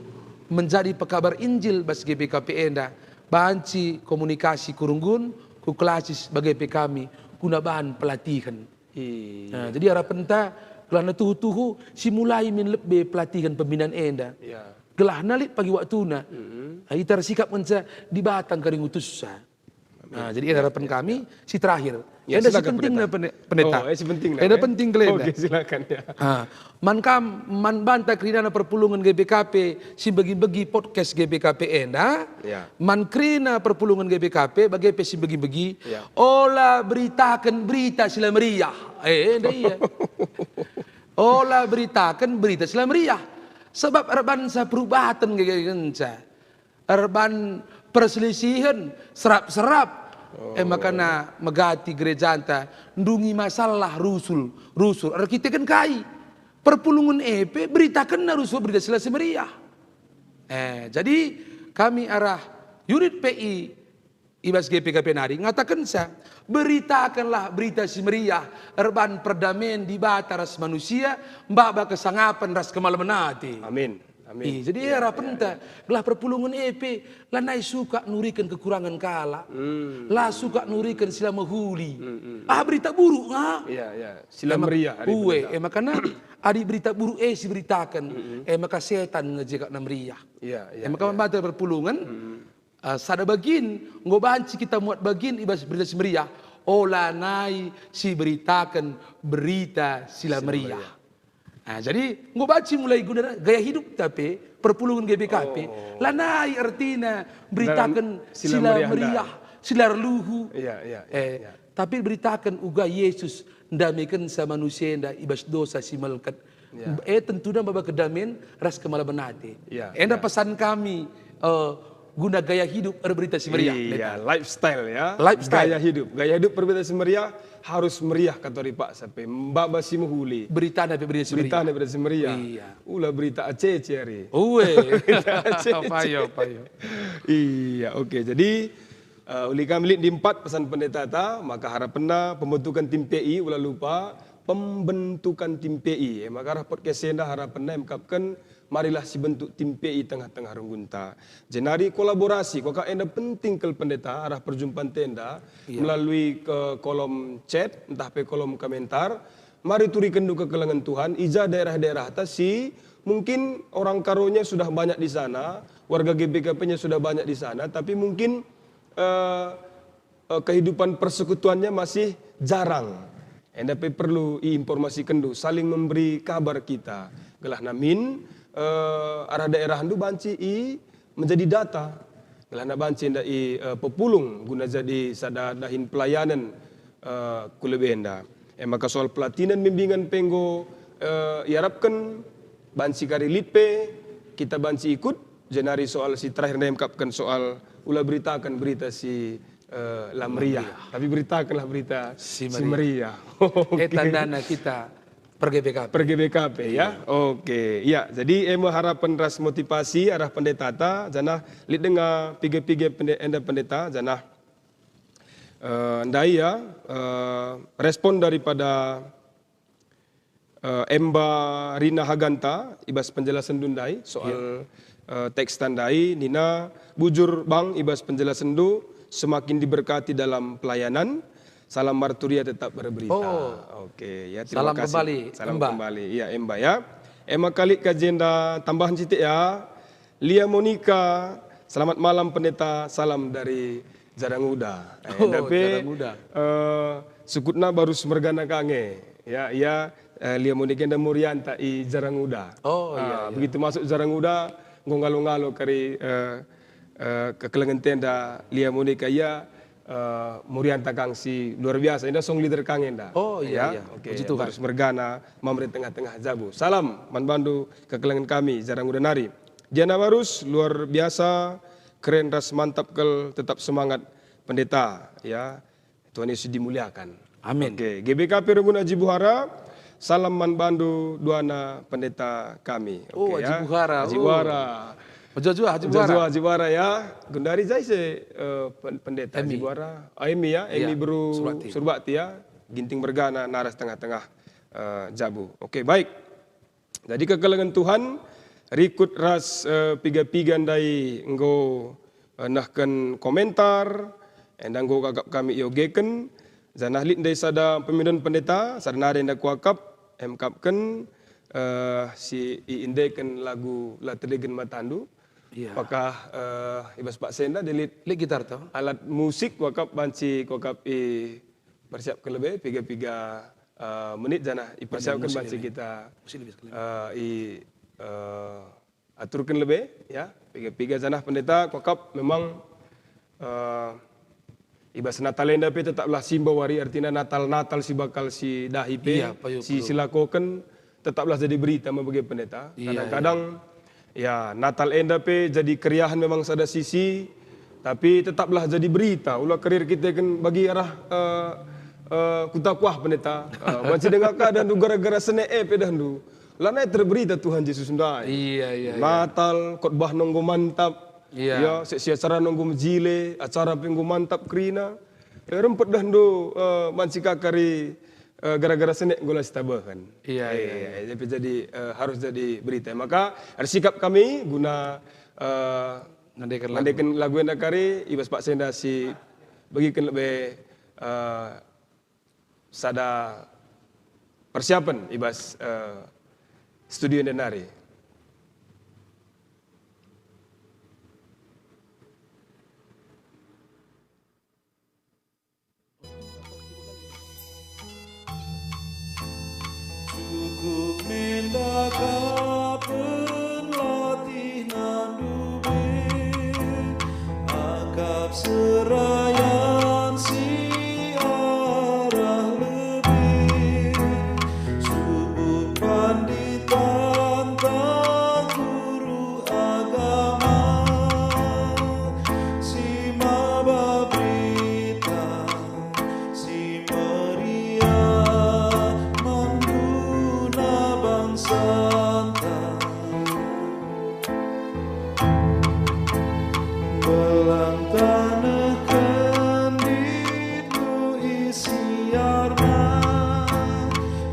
menjadi pekabar Injil bas G B K P enda, banci komunikasi ku runggun, ku klasis bage pe kami, guna bahan pelatihen. Iya. Nah, jadi harapenta Gelahna tuhu-tuhu si mulai min lebe pelatihen pembinaan enda. Ya. Gelahna lit pagi waktuna. Mm-mm. Nah, ita ersikap ngenca Dibata enggo ngutussa. Amin. Nah, jadi enda harapan kami si terakhir. Ya, enda si silakan, penting Pendeta. Pendeta. Oh, eh, si penting, enda eh. Penting kali enda. Oke, silakan, ya. Ah, man kam, man banta kerinana perpulungen G B K P si begi-begi podcast G B K P enda, ya, man kerina perpulungen G B K P bage pe si begi-begi, ya, ola beritaken berita si la meriah. Eh, enda ia. Ola beritaken berita si la meriah. Sebab erbansa perubaten nge ngenca. Erban perselisihen, serap-serap. Oh. E makana megati gerejanta, ndungi masalah rusul, rusul erkiteken kai? Perpulungen e pe beritakenna rusul berita si la si meriah. Eh, jadi kami arah unit P I i bas G P K P nari ngatakenca, "Beritakenlah berita si meriah erban perdamen Dibata ras manusia, maba kesangapen ras kemalemen ate." Amin. Amin. Ih, jadi ya, arapenta, ya, ya, gelah perpulungen e pe lanai suka nuriken kekurangan kalak. Hmm. La suka nuriken si la mehuli. Hmm, hmm, hmm. Ah, berita buruk nga. Ya, ya. Si la meriah ari ue, berita. E makana adi berita buruk e si beritaken, hmm, hmm, e maka setan nge je kak na meriah. Ya, ya, e maka ya. Mambata perpulungen, hmm, eh, sada bagin, enggo banci kita muat bagin i bas berita si meriah, ola nai si beritaken berita si la meriah. Nah, jadi enggo banci mulai guna gaya hidup tapi perpulungen G B K P. Oh. Lanai ertina beritaken si la meriah, si la erluhu. Iya, iya, iya, eh, iya. Tapi beritaken uga Yesus ndamikensa manusia enda i bas dosa si melket. Iya. E tentuna maba kedamen ras kemalemen ate. Iya, enda iya. Pesan kami, eh, guna gaya hidup erberita si meriah. Iya, lifestyle ya. Lifestyle. Gaya hidup. Gaya hidup erberita si meriah harus meriah kata Ripak sampai maba si mehuli. Berita enda pe berita si meriah. Berita enda berita si meriah. Iya. Ula berita acece ari. Ue. Berita acece. Payo, payo. Iya, oke. Jadi, eh, uli kami lit di empat pesan pendeta ta, maka harapenna pembentukan tim P I, ula lupa, pembentukan tim P I. E, maka arah podcast enda harapenna emkapken marilah sibentuk tim P I tengah-tengah runggunta. Jenari kolaborasi, kuakap enda penting kal pendeta arah perjumpanta enda, iya, melalui ke kolom chat, ntah pe kolom komentar. Mari turikenndu kekelengen Tuhan, i ja daerah-daerahta si mungkin orang Karonya sudah banyak di sana, warga G B K P-nya sudah banyak di sana, tapi mungkin, eh, eh, kehidupan persekutuannya masih jarang. Enda pe perlu iinformasikenndu, saling memberi kabar kita. Gelah namin, eh, arah daerahndu banci i menjadi data. Gelahna banci enda i, eh, pepulung guna jadi sada dahin pelayanan, eh, ku lebe enda. E maka soal pelatihan bimbingan pe enggo, eh, iarapken banci kari lit pe kita banci ikut, jenari soal si terakhir ndai emkapken soal ula beritaken berita si eh, la meriah. Tapi beritakenlah berita si meriah. Si meriah. Oke. E tandana kita per G B K P. Per G B K P, ya. Iya. Oke. Ya, jadi e me harapen ras motivasi arah pendetata, janah lit denga piga-piga pende-, enda pendeta, janah, eh, ndai ya, eh, respon daripada Eh, Emba Rina Haganta, i bas penjelasenndu ndai soal, iya, eh, teks ta ndai, nina, "Bujur, Bang, i bas penjelasenndu, semakin diberkati dalam pelayanan. Salam Marturia, tetap berberita." Oh. Oke, ya, terima kasih. Salam kembali, Emba. Salam kembali. Iya, Emba, ya. Emma kali ka jenda tambahan sitik, ya. Lia Monika, selamat malam Pendeta, salam dari Jaranguda. Eh, oh, tapi, Jaranguda. Eh, sukutna baru semergana kange. Ya, ya, eh, Lia Monika enda Murianta i Jaranguda. Oh, iya, ah, iya. Begitu masuk Jaranguda, nggo ngalo-ngalo kari, eh, eh, kekelengen tenda Lia Monika, ya, eh, Murianta kang si luar biasa. Enda song leader kang enda. Oh, iya, ya, iya. Oke, puji Tuhan. Baru semergana, mamre tengah-tengah jabu. Salam man bandu kekelengen kami, Jaranguda nari. Diana Barus, luar biasa, keren ras mantap kal, tetap semangat, Pendeta, ya. Tuhan Yesus dimuliakan. Amin. Oke, G B K P Runggun Aji Buhara, salam man bandu duana pendeta kami. Oh, oke, Aji ya. Buhara. Aji, oh. Buhara. Mejuah-juah, Aji Buhara. Mejuah-juah, Aji Buhara, ya. Gundari jai se, eh, pen-, pendeta Aji Buhara. Oh, Emi, ya. Iya, Emi Beru Surbakti. Surbakti, ya. Ginting mergana, naras tengah-tengah, eh, jabu. Oke, baik. Jadi kekelengen Tuhan, rikut ras, eh, piga-piga ndai enggo, eh, nehken komentar, enda enggo akap kami iogeken, janah lit ndai sada pemindon pendeta, sada nari enda kuakap, emkapken, eh, si iendeken lagu La Tedegen Matandu. Iya. Maka, eh, i bas paksa enda lit, lit gitar to, alat musik kuakap banci kuakap ipersiapken lebe piga-piga, eh, menit janah ipersiapken banci kita, eh, i, eh, aturken lebe, ya, piga-piga janah pendeta kuakap memang, eh, i bas Natal enda pe tetaplah simbawari, artina Natal-Natal si bakal sidahi pe, iya, payo, si, betul, silakoken, tetaplah jadi berita me bage pendeta. Iya, iya. Kadang-kadang, ya, Natal enda pe jadi keriahen memang sada sisi, tapi tetaplah jadi berita. Ula kerir kita kan bagi arah, eh, eh, kuta kuah pendeta. Eh, banci denga ka dahndu gara-gara sene e pe dahndu. Lanai terberita Tuhan Jesus ndai. Iya, iya, iya. Natal, khotbah nunggu mantap. Iya. Ya, seksi acara nunggu mejile, acara pe nunggu mantap kerina. Eh, rempet dahndu, eh, banci ka kari, eh, gara-gara sene nggula sitabahan. Iya, iya, iya, iya. Jadi, eh, harus jadi berita. Maka, ersikap kami guna, eh, nandeken lagu, nandeken lagu enda kari, i bas paksa enda si begiken lebe, eh, sada persiapan i bas, eh, studio enda nari. Cukup mendakapen latih nandu be, akap serayan si arah lebe, subuk pandita ntah guru agama, si maba berita si meriah man guna bangsanta. Belang taneh kenditku isiarna,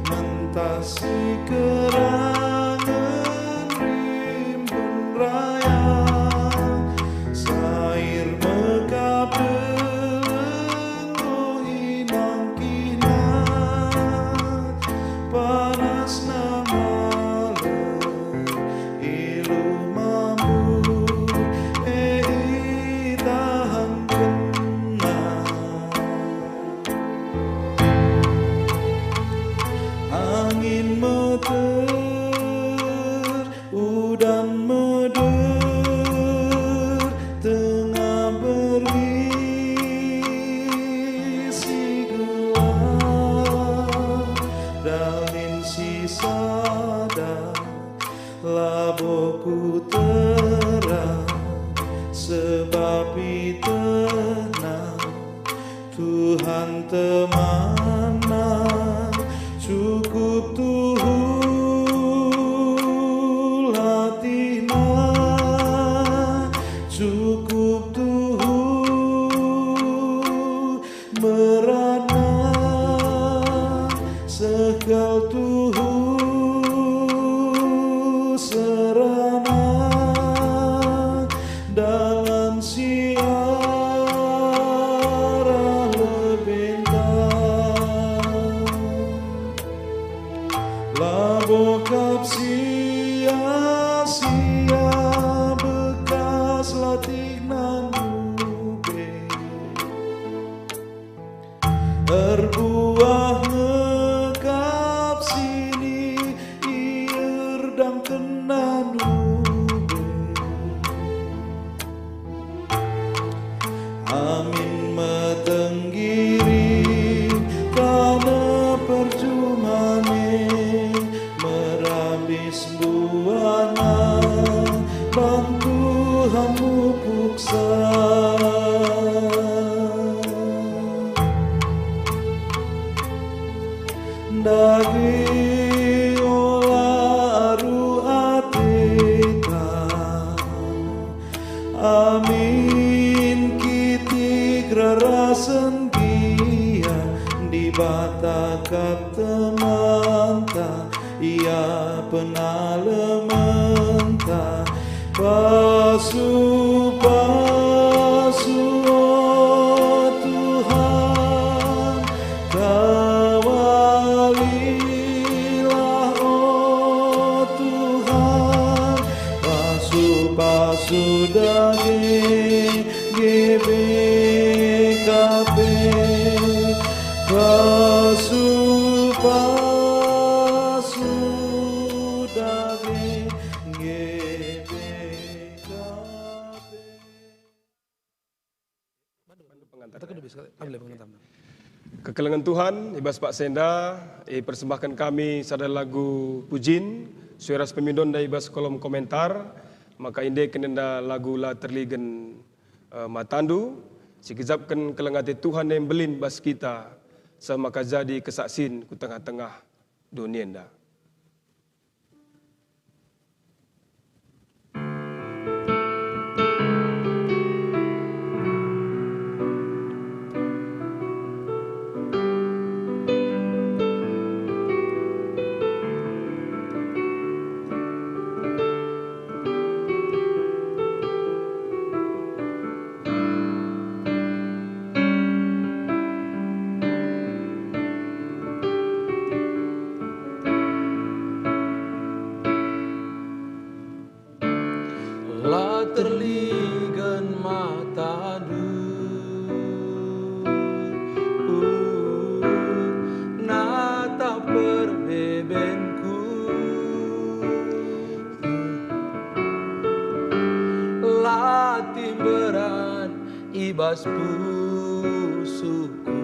mentah si kerangen rimbun raya, sair mekap deleng Enggo inangkihna panasna malem, ilu mambu e itahankenna. Angin meter, udan meder, tengah berngi si gelap, dalin si sada, labo ku terang, sebab itehna Tuhan temanna, cukup tuhu latihna, cukup tuhu beratna, seh kal tuhu serana. Dalan si arah lebenta, labo kap sia-sia bekas latihna ndube. Erbuah ngekap sini ierdangkenna ndube. Amin metenggiring taneh perjuman e, merambis buahna bantu hamupuksa. Dage ola aru ateta, amin kitik rarasen gia, Dibata kap temanta, Ia penalementa. Pasu-pasu, o Tuhan, kawalilah Kekelengen Tuhan, i bas paksa enda, ipersembahken kami sada lagu pujin, sue ras pemindonda i bas kolom komentar, maka indeken enda lagu La Terligen, eh, Matandu, si gejapken keleng ate Tuhan e mbelin bas kita, seh maka jadi kesaksin ku tengah-tengah doni enda. La terligen matandu, uh, natap perbebenku. La timberan i bas pusuhku,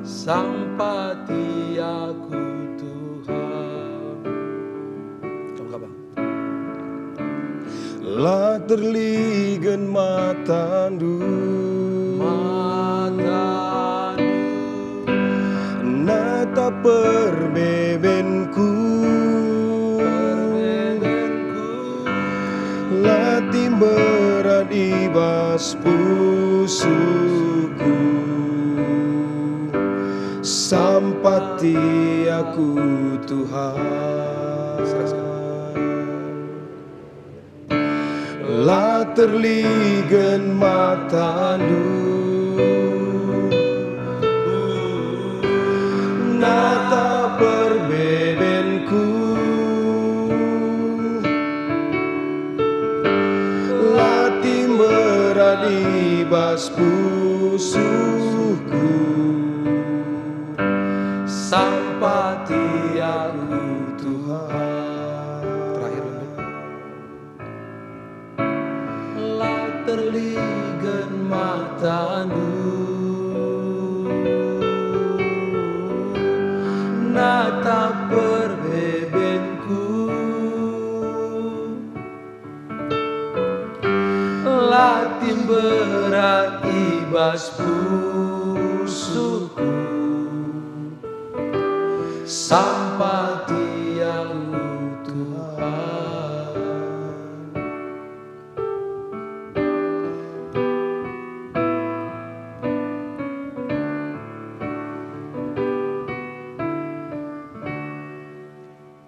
sampati aku, Tuhan. La terligen matandu, matandu, natap perbebenku. Perbebenku. La timberan i bas pusuhku, sampati aku, Tuhan. La terligen matandu, natap perbebenku. La timberan i bas pusuhku, sampati aku, Tuhan. Terakhir, untuk La terligen matandu, natap perbebenku. La timberan i bas pusuhku, sampati aku, Tuhan.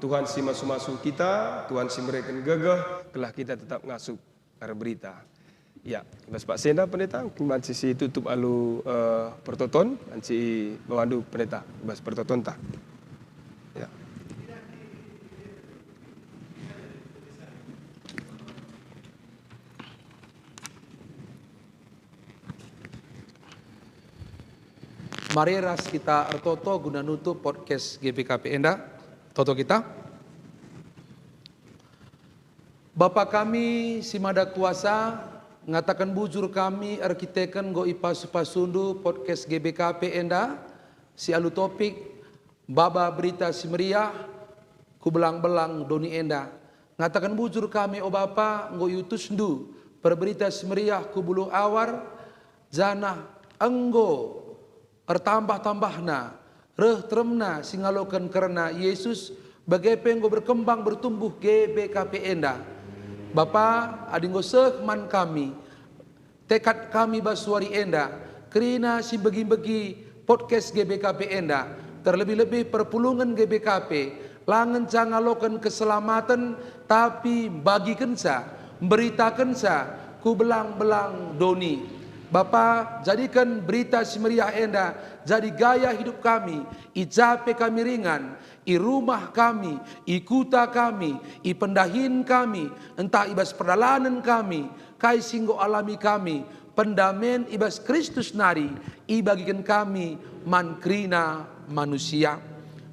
Tuhan si masu-masu kita, Tuhan si mereken gegeh, gelah kita tetap ngasup erberita. Ya, i bas paksa enda, Pendeta, mungkin banci situtup alu, eh, pertoton, banci ibawandu, Pendeta, i bas pertotonta. Ya. Mari ras kita ertoto guna nutup podcast G B K P enda. Toto kita. Bapa kami si Mada Kuasa, ngataken bujur kami erkiteken enggo ipasu-pasundu podcast G B K P enda si alu topik Maba Berita Si Meriah ku belang-belang doni enda. Ngataken bujur kami, o Bapa, enggo iutusndu perberita si meriah ku buluh awar, janah enggo ertambah-tambahna reh teremna si ngaloken kerna Yesus, bage pe enggo berkembang bertumbuh G B K P enda. Bapa, adi enggo seh man kami, tekad kami bas wari enda, kerina si mbegi-mbegi podcast G B K P enda, terlebih-lebih perpulungen G B K P, la ngenca ngaloken keselamaten, tapi mbagikenca, mberitakenca ku belang-belang doni. Bapa, jadiken Berita Si Meriah enda jadi gaya hidup kami, i ja pe kami ringan, i rumah kami, i kuta kami, i pendahin kami, ntah i bas perdalanen kami, kai si enggo alami kami, pendamen i bas Kristus nari ibagiken kami man kerina manusia.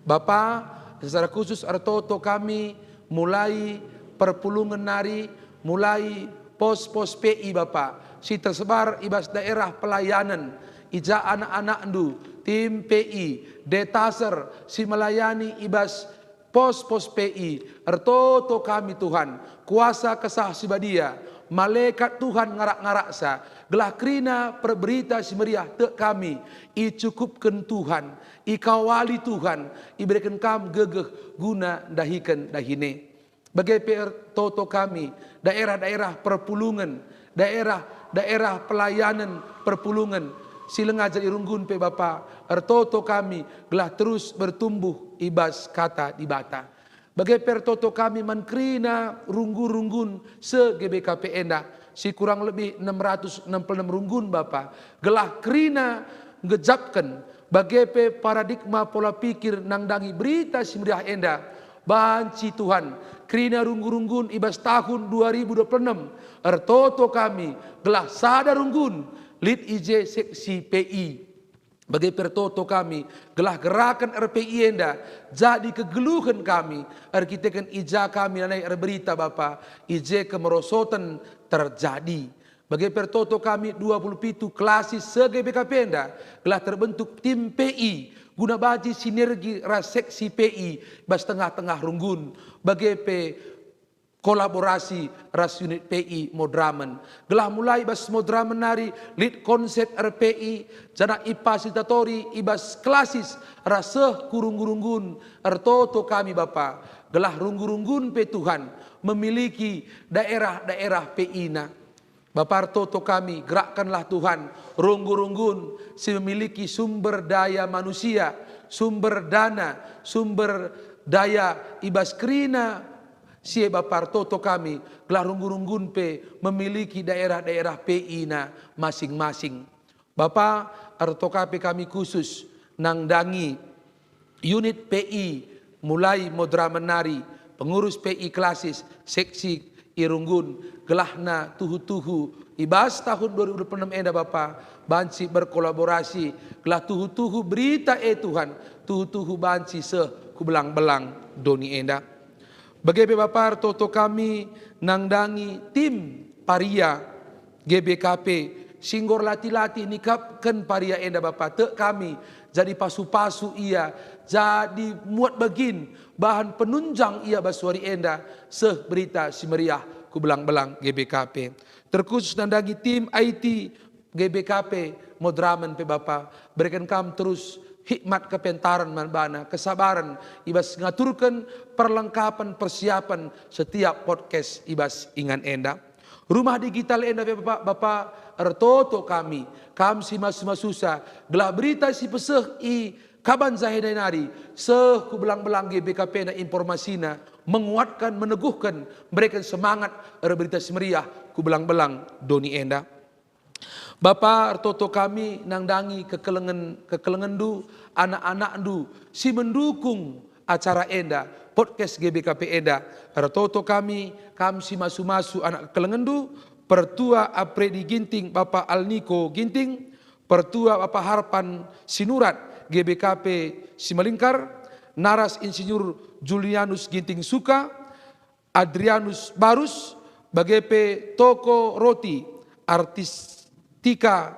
Bapa, secara khusus ertoto kami mulai perpulungen nari, mulai pos-pos P I, Bapa, si tersebar i bas daerah pelayanen, i ja anak-anakndu, tim P I, detaser si melayani i bas pos-pos P I, ertoto kami Tuhan, kuasa Kesah Si Badia, malekat Tuhan ngarak-ngaraksa, gelah kerina perberita si meriah tek kami, icukupken Tuhan, ikawali Tuhan, ibereken kam gegeh guna ndahiken dahin e. Bage pe ertoto kami daerah-daerah perpulungen, daerah-daerah pelayanen perpulungen si langa jadi runggun pe Bapa, ertoto kami gelah terus bertumbuh i bas Kata Dibata. Bage pe ertoto kami man kerina runggu-runggun se-G B K P enda, si kurang lebih enam ratus enam puluh enam runggun Bapa, gelah kerina ngejapken bage pe paradigma pola pikir nandangi Berita Si Meriah enda. Banci Tuhan, kerina runggu-runggun i bas tahun dua ribu dua puluh enam, ertoto kami gelah sada runggun lit i je seksi P I. Bage pe ertoto kami gelah gerakan R P I enda jadi kegeluhen kami erkiteken i ja kami lanai erberita Bapa, i je kemerosoten terjadi. Bage pe ertoto kami dua puluh pitu klasis se-G B K P enda gelah terbentuk tim P I guna banci sinergi ras seksi P I bas tengah-tengah runggun, bage pe kolaborasi ras unit P I Madramen. Gelah mulai bas Madramen nari lit konsep R P I, janah ifasilitatori i bas klasis ras seh ku runggu-runggun, ertoto kami Bapa, gelah runggu-runggun pe Tuhan memiliki daerah-daerah P I-na. Bapa, ertoto kami, gerakkenlah Tuhan runggu-runggun si memiliki sumber daya manusia, sumber dana, sumber daya i bas kerina si e. Bapa, ertoto kami, gelah runggu-runggun pe memiliki daerah-daerah P I-na masing-masing. Bapa, ertoto pe kami khusus nandangi unit P I mulai Madramen nari, pengurus P I klasis, seksi i runggun, gelahna tuhu-tuhu i bas tahun dua ribu dua puluh enam enda Bapa, banci berkolaborasi, gelah tuhu-tuhu berita e Tuhan, tuhu-tuhu banci seh ku belang-belang doni enda. Bage pe Bapa, ertoto kami nandangi tim paria G B K P si enggo erlatih-latih nikapken paria enda Bapa, tek kami jadi pasu-pasu ia, jadi muat bagin bahan penunjang ia bas wari enda seh Berita Si Meriah ku belang-belang G B K P. Terkhusus nandangi tim I T G B K P Madramen pe Bapa, bereken Kam terus hikmat kepentaren man bana, kesabaren i bas ngaturken perlengkapen persiapen setiap podcast i bas ingan enda. Rumah digital enda pe Bapa, Bapa, ertoto kami, Kam si masu-masusa, gelah berita si peseh i Kaban Jahenda nari seh ku belang-belang G B K P enda, informasina menguatkan, meneguhken, mereken semangat erberita si meriah ku belang-belang doni enda. Bapa, ertoto kami nandangi kekelengen, kekelengenndu, anak-anakndu si mendukung acara enda, podcast G B K P enda. Ertoto kami, Kam si masu-masu anak kekelengenndu, Pertua Apredi Ginting, Bapa Alniko Ginting, Pertua Bapa Harpan Sinurat, G B K P Simalingkar, Naras Insinyur Julianus Ginting Suka, Adrianus Barus, bage pe Toko Roti, Artistika,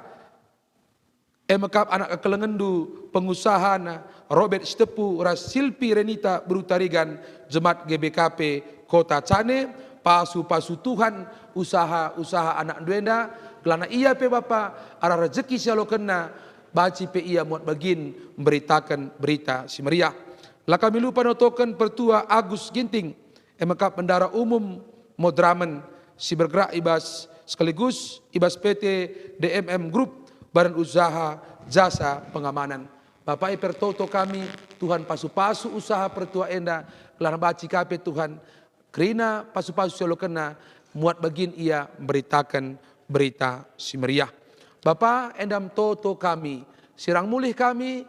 e me kap anak kekelengenndu, pengusahana Robert Sitepu ras Silpi Renita Beru Tarigan, Jemat G B K P Kota Cane, pasu-pasu Tuhan usaha-usaha anakndu enda, gelahna ia pe Bapa, arah rejeki si ialokenna, banci pe ia muat bagin mberitaken Berita Si Meriah. La kami lupa notoken Pertua Agus Ginting, e me kap Bendara Umum Madramen si bergerak i bas, sekaligus i bas P T D M M Group, Badan Usaha Jasa Pengamanan. Bapa, ipertoto kami, Tuhan, pasu-pasu usaha pertua enda, gelah banci ka pe, Tuhan, kerina pasu-pasu si ialokenna, muat bagin ia mberitaken Berita Si Meriah. Bapa, enda me toto kami, sirang mulih kami,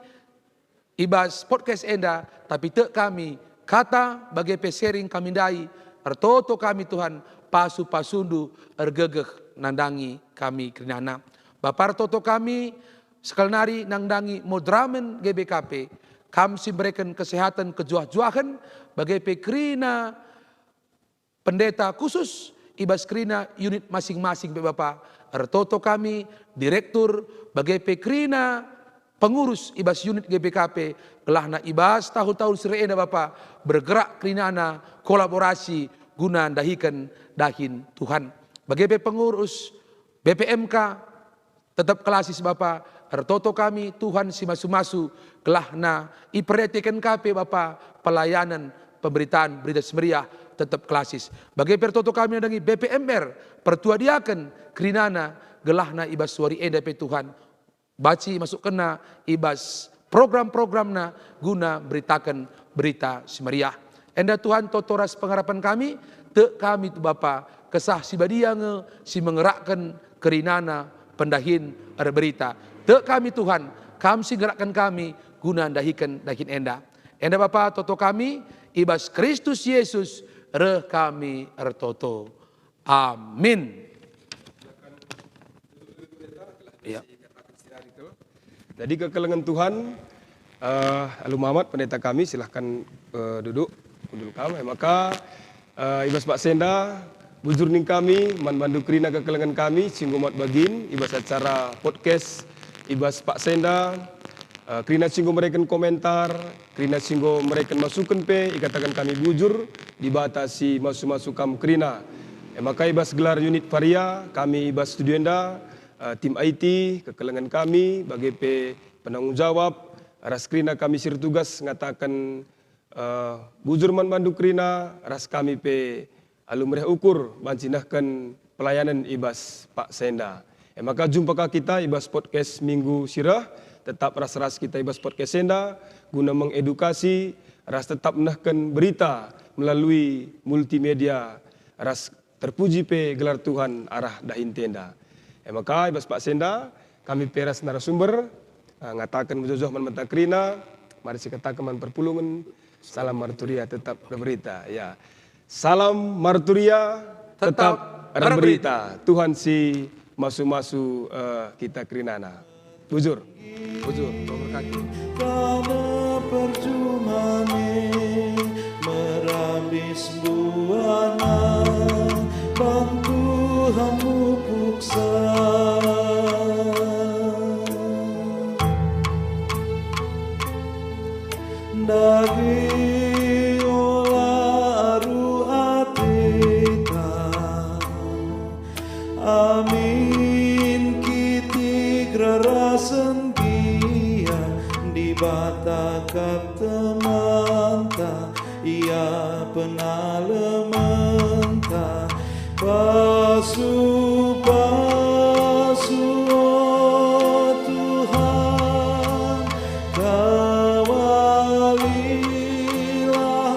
i bas podcast enda, tapi tek kami, kata bage pe sharing kami ndai, ertoto kami, Tuhan, pasu-pasundu ergegeh nandangi kami kerinana. Bapa, ertoto kami, sekali nari nandangi Madramen G B K P, Kam si mbereken kesehatan kejuah-juahen, bage pe kerina pendeta khusus i bas kerina unit masing-masing pe Bapa, ertoto kami, direktur, bage pe kerina pengurus i bas unit G B K P, gelahna i bas tahun-tahun si reh enda Bapa, bergerak kerinana kolaborasi guna ndahiken dahin Tuhan. Bage pe pengurus B P M K, tetap klasis Bapa, ertoto kami Tuhan si masu-masu, gelahna iperdiateken ka pe Bapa pelayanan pemberitaan Berita Si Meriah tetap klasis. Bage pe ertoto kami nandangi B P M R, pertua diaken, kerinana, gelahna i bas wari enda pe Tuhan, banci masukkenna i bas program-programna guna mberitaken Berita Si Meriah. Enda Tuhan, toto ras pengarapen kami, tek kami tu Bapa, Kesah Si Badia nge si mengerakken kerinana pendahin erberita. Tek kami Tuhan, Kam si ngerakken kami guna ndahiken dahin enda. Enda Bapa, toto kami, i bas Kristus Yesus reh kami ertoto. Amin. Ya. Jadi kekelengen Tuhan, eh, alu mamat pendeta kami, silahkan, eh, duduk, kundul kam. Eh, maka, eh, i bas paksa enda, bujur ning kami, man bandu kerina kekelengen kami, si enggo mat bagin, i bas acara podcast, i bas paksa enda, eh, kerina si enggo mereken komentar, kerina si enggo mereken masuken pe, ikataken kami bujur, Dibata si masu-masu kam kerina. E maka i bas gelar unit Varia, kami i bas studio enda, eh, tim I T, kekelengen kami, bage pe penanggung jawab, ras kerina kami si ertugas ngataken, eh, bujur man bandu kerina, ras kami pe alu mereh ukur banci nehken pelayanen i bas paksa enda. E maka jumpa ka kita i bas podcast minggu si reh, tetap ras-ras kita i bas podcast enda guna mengedukasi ras tetap nehken berita melalui multimedia ras terpuji pe gelar Tuhan arah dahin enda. E maka i bas paksa enda kami pe ras narasumber, eh, ngataken mejojoh man banta kerina, mari sikataken man perpulungen, salam marturia tetap erberita. Ya. Salam marturia, tetap erberita. Tuhan si masu-masu, eh, kita kerinana. Bujur. Bujur, memberkati. Kam perjumane merambis buana, bantu hamu puksa. Ndai ola aru ateta, amin kitik rarasen gia, Dibata kap temanta, Ia penalementa. Pasu-pasu, o Tuhan, kawalilah,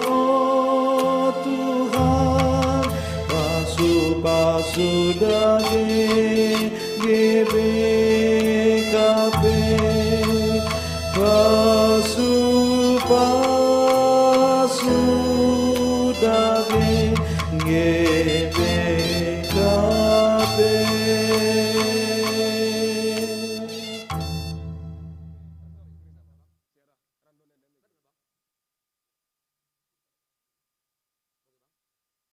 o Tuhan, pasu-pasu dage G B K P, pasu-pasu dage G